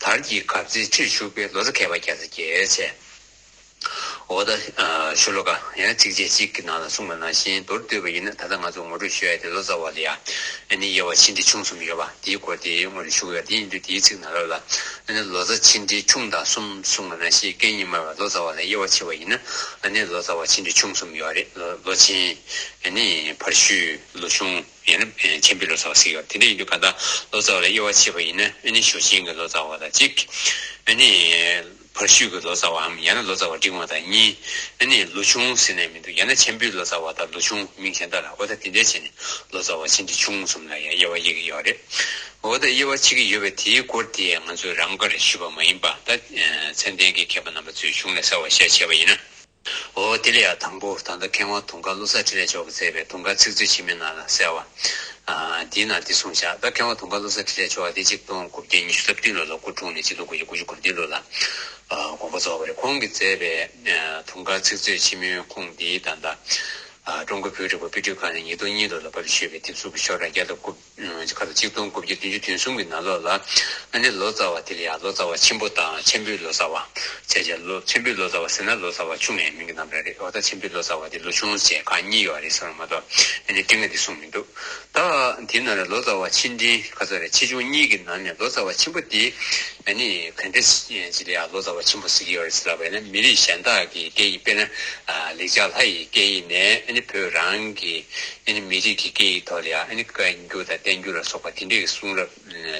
དར་གྱི་གབ་རྩེའི་ཁྲིར་བཞུགས་པའི་ལོ་ཙཱ་མཁས་པ་བརྒྱ་རྩ་བརྒྱད་བྱས། འོ་ད་ཨ་ཤོ་ལོ་ཀ་ཡང་ཚིགས་བཅད་གཅིག་གི་ནང་ལ་གསུངས་པ་ནང་བཞིན་མདོར་བསྡུས་པ་ཡིན་ན། ད་ལྟ་ང་ཚོ་ངོ་སྤྲོད་ཞུ་ཡ་དེ་ལོ་ཙཱ་བ་ལ་ཡ་ཨ་ནི་དབྱེ་བ་ཆེ་འབྲིང་ཆུང་གསུམ་ཡོད་པ་དེའི་སྐོར་དེ་ངོ་སྤྲོད་ཞུ་གི་ཡོད། དེ་ཡིན་དུས་དེའི་ཚིག་ནང་ལོགས་ལ་ཨ་ནི་ལོ་ཙཱ་ཆེ་འབྲིང་ཆུང་དང་གསུམ་གསུངས་པ་ནང་བཞིན་རྐྱེན་གཉིས་སྨྲ་བའི་ལོ་ཙཱ་བ་ལ་དབྱེ་བ་ཕྱེ་བ་ཡིན་ན། ཨ་ནི་ལོ་ཙཱ་བ་ཆེ་འབྲིང་ཆུང་གསུམ་ཡོད་རེད། ལོ་ལོ་ཆེན། ཨ་ནི་བར་ཤུལ། ལོ་ཆུང་། ཡང་ན་ཆེན་པོའི་ལོ་ཙཱ་བ་ཟེར་གྱི་ཡོད། དེ་འདྲ་ཡིན་དུས་གང་ལྟར་ལོ་ཙཱ་བ་ལ་དབྱེ་བ་ཕྱེ་བ་ཡིན་ན། ཨ་ནི་ཞུ་ཆེན་གྱི་ལོ་ཙཱ་བ་དང་གཅིག་ཨ་ནི་བར་ཤུལ་གྱི་ལོ་ཙཱ་བའམ་ཡང་ན་ལོ་ཙཱ་བ་འབྲིང་བ་དང་གཉིས། ཨ་ནི་ལོ་ཆུང་ཟེར་ནས་མི་འདུག་ཡང་ན་ཆེན་པོའི་ལོ་ཙཱ་བ་དང་ལོ་ཆུང་མིང་གཞན་དག་ལ། འོ་ད་དེ་འདྲ་བྱས་ནས་ལོ་ཙཱ་བ་ཆེ་འབྲིང་ཆུང་གསུམ་ལ་ཡང་དབྱེ་བ་དབྱེ་གི་ཡོད་རེད། འོ་ད་དབྱེ་བ་ཕྱེ་གི་ཡོད་པའི་དེའི་སྐོར་དེ་ང་ཚོས་རང་དགར་ཞུས་པ་མ་ཡིན་པ། ད་མཚན་ལྡན་གྱི་མཁས་པ་རྣམ་པ་ཚོས་གཞུང་ལས་གསལ་བ་བཤད་བྱས་པ་ཡིན་ན། འོ་དེ་ལ་ཡང་དང་པོ་ད་ལྟ་མཁས་དབང་དུང་དཀར་བློ་བཟང་འཕྲིན་ལས་མཆོག་གིས་མཛད་པའི་དུང་དཀར་ཚིག་མཛོད་ཆེན་མོའི་ནང་ལ་གསལ་བ། ཨ་འདིའི་ནང་འདི་གསུངས་བཞག་ད་མཁས་དབང་དུང་དཀར་བློ་བཟང་འཕྲིན་ལས་མཆོག་འདི་ཆིག་སྟོང་དགུ་བརྒྱ་ཉི་ཤུ་རྩ་བདུན་ལོ་ལ་སྐུ་འཁྲུངས་ནས་ཆིག་སྟོང་དགུ་བརྒྱ་དགུ་བདུན་ལོ་ལ་ཨ་དགོངས་པ་རྫོགས་པ་རེད། ཁོང་གིས་མཛད་པའི་ཨ་དུང་དཀར་ཚིག་མཛོད་ཆེན་མོའི་ཁུངས་འདི་ད་ལྟ་ཨ་ཀྲུང་གོ་བོད་རིག་པ་དཔེ་སྐྲུན་ཁང་ནས་ཉིས་སྟོང་གཉིས་ལོ་ལ་པར་ཞུས་པའི་དེབ་གཟུགས་ཀྱི་ཤོག་གྲངས་བརྒྱ་དང་དགུ། ཁ་ལ་ཆིག་སྟོང་དགུ་བརྒྱ་བདུན་ཅུ་དོན་གསུམ་གྱི་ནང་ལོགས་ལ། ཨ་ནི་ལོ་ཙཱ་བ་དེ་ལ་ཡང་ལོ་ཙཱ་བ་ཆེན་པོ་དང་ཆེན་པོའི་ལོ་ཙཱ་བ། བྱས་ཙང་ལོ་ཆེན་པོའི་ལོ་ཙཱ་བ་ཟེར་ན་ལོ་ཙཱ་བ་ཆུང་བའི་མིང་གི་རྣམ་གྲངས་རེད། འོ་ད་ཆེན་པོའི་ལོ་ཙཱ་བ་དེ་ལོ་ཆུང་ཟེར་ཁག་གཉིས་ཡོད་རེད་ཟེར་བ་མ་གཏོགས་ཨ་ནི་སྤྲིང་ང་དེ་གསུངས་མི་འདུག་ད་དེའི་ནང་ནས་ལོ་ཙཱ་བ་ཆེ་འབྲིང་ཁ་ཚ་རེད། ཆེ་ཆུང་གཉིས་ཀྱི་ནང་ནས་ལོ་ཙཱ་བ་ཆེན་པོ་དེ་ཨ་ནི་ག་འདྲ་ཅིག་ལ་ཡང་ལོ་ཙཱ་བ་ཆེན་པོ་ཟེར་གྱི་ཡོད་རེད་ཟེར་ལབ་པ་ཡིན་ན། མི་རིགས་གཞན་དག་གི་སྐད་ཡིག་དཔེར་ན་ལེགས་སྦྱར་ལྷ་ཡི་སྐད་ཡིག་ནས་ཨ་ནི་བོད་རང་གི་ཨ་ནི་མི་རིགས་ཀྱི་སྐད་ཡིག་ཐོག་ལ་ཡང་ཨ་ནི་བཀའ་འགྱུར་དང་བསྟན་འགྱུར་ལ་སོགས་པ་དེ་འདྲའི་གསུང་རབ་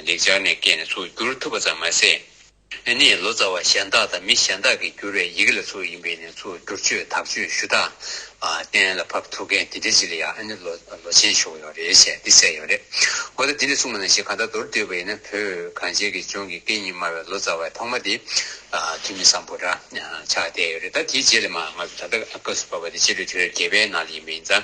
ལེགས་སྦྱར་ནས་བཀལ་ནས་ཚུར་བསྒྱུར་ཐུབ་པ་ཙམ་མ་ཟད། ཨ་ནི་ལོ་ཙཱ་བ་གཞན་དག་དང་མི་གཞན་དག་གིས་བསྒྱུར་བའི་ཡི་གེ་ལ་ཚུར་ཡིན་པས་ནས་ཚུར་བསྒྱུར་བཅོས་དག་བཅོས་ཞུ་དག་གཏན་ལ་ཕབ་ཐུབ་མཁན་དེ་འདྲ་ཅིག་ལ་ཡང་ཨ་ནི་ལོ་ལོ་ཆེན་ཞུ་གི་ཡོད་རེད་ཅེས་འདི་གསལ་ཡོད་རེད། འོ་ད་དེ་འདྲ་གསུངས་པ་ནང་བཞིན་གང་ལྟར་མདོར་བསྡུས་པ་ཡིན་ན། བོད་གངས་ཅན་གྱི་ལྗོངས་ཀྱི་སྐད་གཉིས་སྨྲ་བའི་ལོ་ཙཱ་བའི་ཐོག་མ་དེ། ཐོན་མི་སམ་བྷོ་ཊ་ཆགས་བསྡད་ཡོད་རེད། ད་དེའི་རྗེས་ལ་མ་ང་ཚོ་ད་ལྟ་སྐབས་སུ་བབས་པ་དེ་སྤྱི་ལོའི་དུས་རབས་བརྒྱད་པའི་ནང་ལ་ཡིན་པ་ཡིན་ཙང་།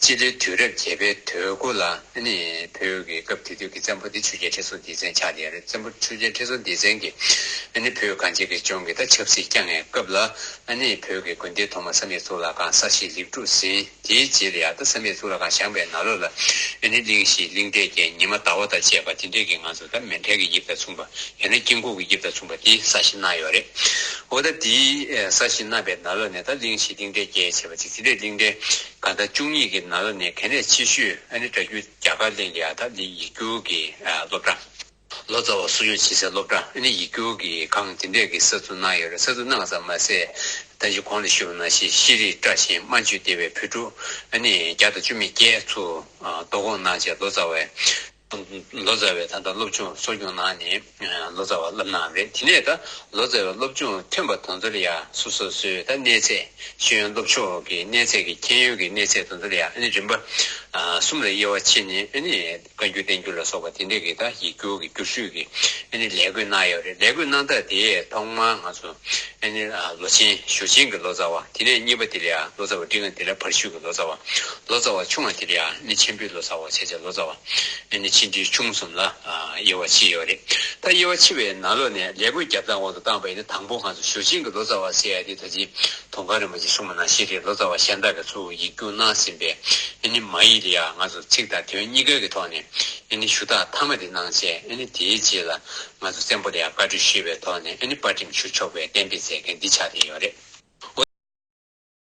སྤྱི་ལོའི་དུས་རབས་བརྒྱད་པའི་དོན་དགུ་ལ་ཨ་ནི་བོད་ཀྱི་སྐབས་དེ་དུས་ཀྱི་བཙན་པོ་དེ་ཆོས་རྒྱལ་ཁྲི་སྲོང་ལྡེ་བཙན་ཆགས་བསྡད་ཡོད་རེད། བཙན་པོ་ཆོས་རྒྱལ་ཁྲི་སྲོང་ལྡེ་བཙན་གྱིས་ཨ་ནི་བོད་གངས་ཅན་གྱི་ལྗོངས་ཀྱི་ད་ཆབ་སྲིད་བསྐྱངས་པའི་སྐབས་ལ་ཨ་ནི་བོད་ཀྱི་དགོན་སྡེ་ཐོག་མ་བསམ་ཡས་གཙུག་ལག་ཁང་ས་གཞི་ ལེགས་གྲུབ་ཟིན། དེའི་རྗེས་ལ་ཡང་ད་བསམ་ཡས་གཙུག་ལག་ཁང་བཞེངས་པའི་ནང་ལོགས་ལ་ཨ་ནི་གླིང་བཞི་གླིང་ཕྲན་བརྒྱད་ཉི་མ་ཟླ་བ་དང་བཅས་པ་དེ་འདྲས་ཀྱི་ང་ཚོ་ད་མཎྜལ་གྱི་དབྱིབས་དང་མཚུངས་པ་ཡང་ན་དཀྱིལ་འཁོར་གྱི་དབྱིབས་དང་མཚུངས་པ་དེ་གསར་བཞེངས་གནང་ཡོད་རེད། འོ་ད་དེའི་གསར་བཞེངས་གནང་པའི་ནང་ལོགས་ནས་ད་གླིང་བཞི་གླིང་ཕྲན་བརྒྱད་བྱས་པ་ཅིག་དེ་འདྲས་གླིང་ཕྲན་གང་ལྟར་བཅུ་གཉིས་ཀྱི་ནང་ལོགས་ནས་གལ་གནད་ཆེ་ཤོས་ཨ་ནི་སྒྲ་བསྒྱུར་རྒྱ་གར་གླིང་ལ་ཡང་ད་ཡིག་སྒྱུར་གྱི་སློབ་གྲྭ། ལོ་ཙཱ་བ་གསོ་སྐྱོང་བྱེད་སའི་སློབ་གྲྭ་ཨ་ནི་ཡིག་སྒྱུར་གྱི་ཁང་དེ་འདྲས་ཀྱི་གསར་འཛུགས་གནང་ཡོད་རེད། གསར་འཛུགས་གནང་ཙམ་མ་ཟད་ད་ཅི་གོང་ལ་ཞུས་པ་ནང་བཞིན་ཤེས་རིག་བཀྲ་ཤིས་སྨན་བཅོས་སྡེ་བའི་བོད་ཕྲུག་ཨ་ནི་བརྒྱ་དང་བཅུ་མེད་བརྒྱད་ཚོ་བསྡོམས་གནང་བྱས་ལོ་ཙཱ་བའི་ལོ་ཙཱ་བའི་ད་ལྟ་སློབ་སྦྱོང་གསོ་སྐྱོང་གནང་ནས་ལོ་ཙཱ་བ་བསླབ་གནང་རེད། དེ་ནས་ད་ལོ་ཙཱ་བའི་སློབ་སྦྱོང་ཐོན་པ་དང་ཚོ་ལ་ཡང་སོ་སོ་སོའི་ད་གནས་ཚད་ཤེས་ཡོན་སློབ་སྦྱོང་གི་གནས་ཚད་ཀྱི་མཁྱེན་ཡོན་གྱི་གནས་ཚད་དང་ཚོ་ལ་ཡང་ཨ་ནི་རིམ་པ་གསུམ་ལ་དབྱེ་བ་ཕྱེ་ནས་ཨ་ནི། བཀའ་འགྱུར་བསྟན་འགྱུར་ལ་སོགས་པ་དེ་འདྲས་ཀྱི་ད་ཡིག་སྒྱུར་གྱི་བསྒྱུར་ཞུས་ཀྱི་ཨ་ནི་ལས་བགོས་གནང་ཡོད་རེད། ལས་བགོས་གནང་སྟངས་དེ་ཐོག་མར་ང་ཚོ་ཨ་ནི་ལོ་ཆེན་ཞུ་ཆེན་གྱི་ལོ་ཙཱ་བ། དེ་ནས་གཉིས་པ་དེ་ལ་ཡང་ལོ་ཙཱ་བ་འབྲིང་བ་དེ་ལ་བར་ཞུ་གི་ལོ་ཙཱ་བ། ལོ་ཙཱ་བ་ཆུང་བ་དེ་ལ་ཡང་ཨ་ནི་ཆེན་པོའི་ལོ་ཙཱ་བ་བྱས་བྱས་ལོ་ཙཱ་བ་ཨ་ནི་ཆེ་འབྲིང་ཆུང་གསུམ་ལ་དབྱེ་བ་ཕྱེ་ཡོད་རེད། ད་དབྱེ་བ་ཕྱེ་བའི་ནང་ལོགས་ནས་ལས་བགོས་རྒྱབ་སྟངས་འོག་ཏུ་བཏང་བ་ཡིན་ན་དང་པོ་ང་ཚོ་ཞུ་ཆེན་གྱི་ལོ་ཙཱ་བ་ཟེར་ཡ་དེ་ད་ཅི་དུང་དཀར་རིན་པོ་ཆེ་གསུངས་པ་ནང་བཞིན་རེད། ལོ་ཙཱ་བ་གཞན་དག་གིས་ཚུར་ཡིག་སྒྱུར་གནང་ཟིན་པའི་ཨ་ནི་མ་ཡིག་ལ་ཡང་ང་ཚོ་ཚིག་དང་དོན་གཉིས་ཀའི་གི་ཐོག་ནས་ཨ་ནི་ཞུ་དག་མཐའ་མ་དེ་གནང་བྱས་ཨ་ནི་དེའི་རྗེས་ལ་ང་ཚོ་བཙན་པོ་ལ་ཡང་བཀའ་འཁྲོལ་ཞུས་པའི་ཐོག་ནས་ཨ་ནི་པར་འགྲེམས་ཞུ་ཆོག་པའི་གཏན་འབེབས་མཛད་མཁན་འདི་ཆགས་བསྡད་ཡོད་རེད།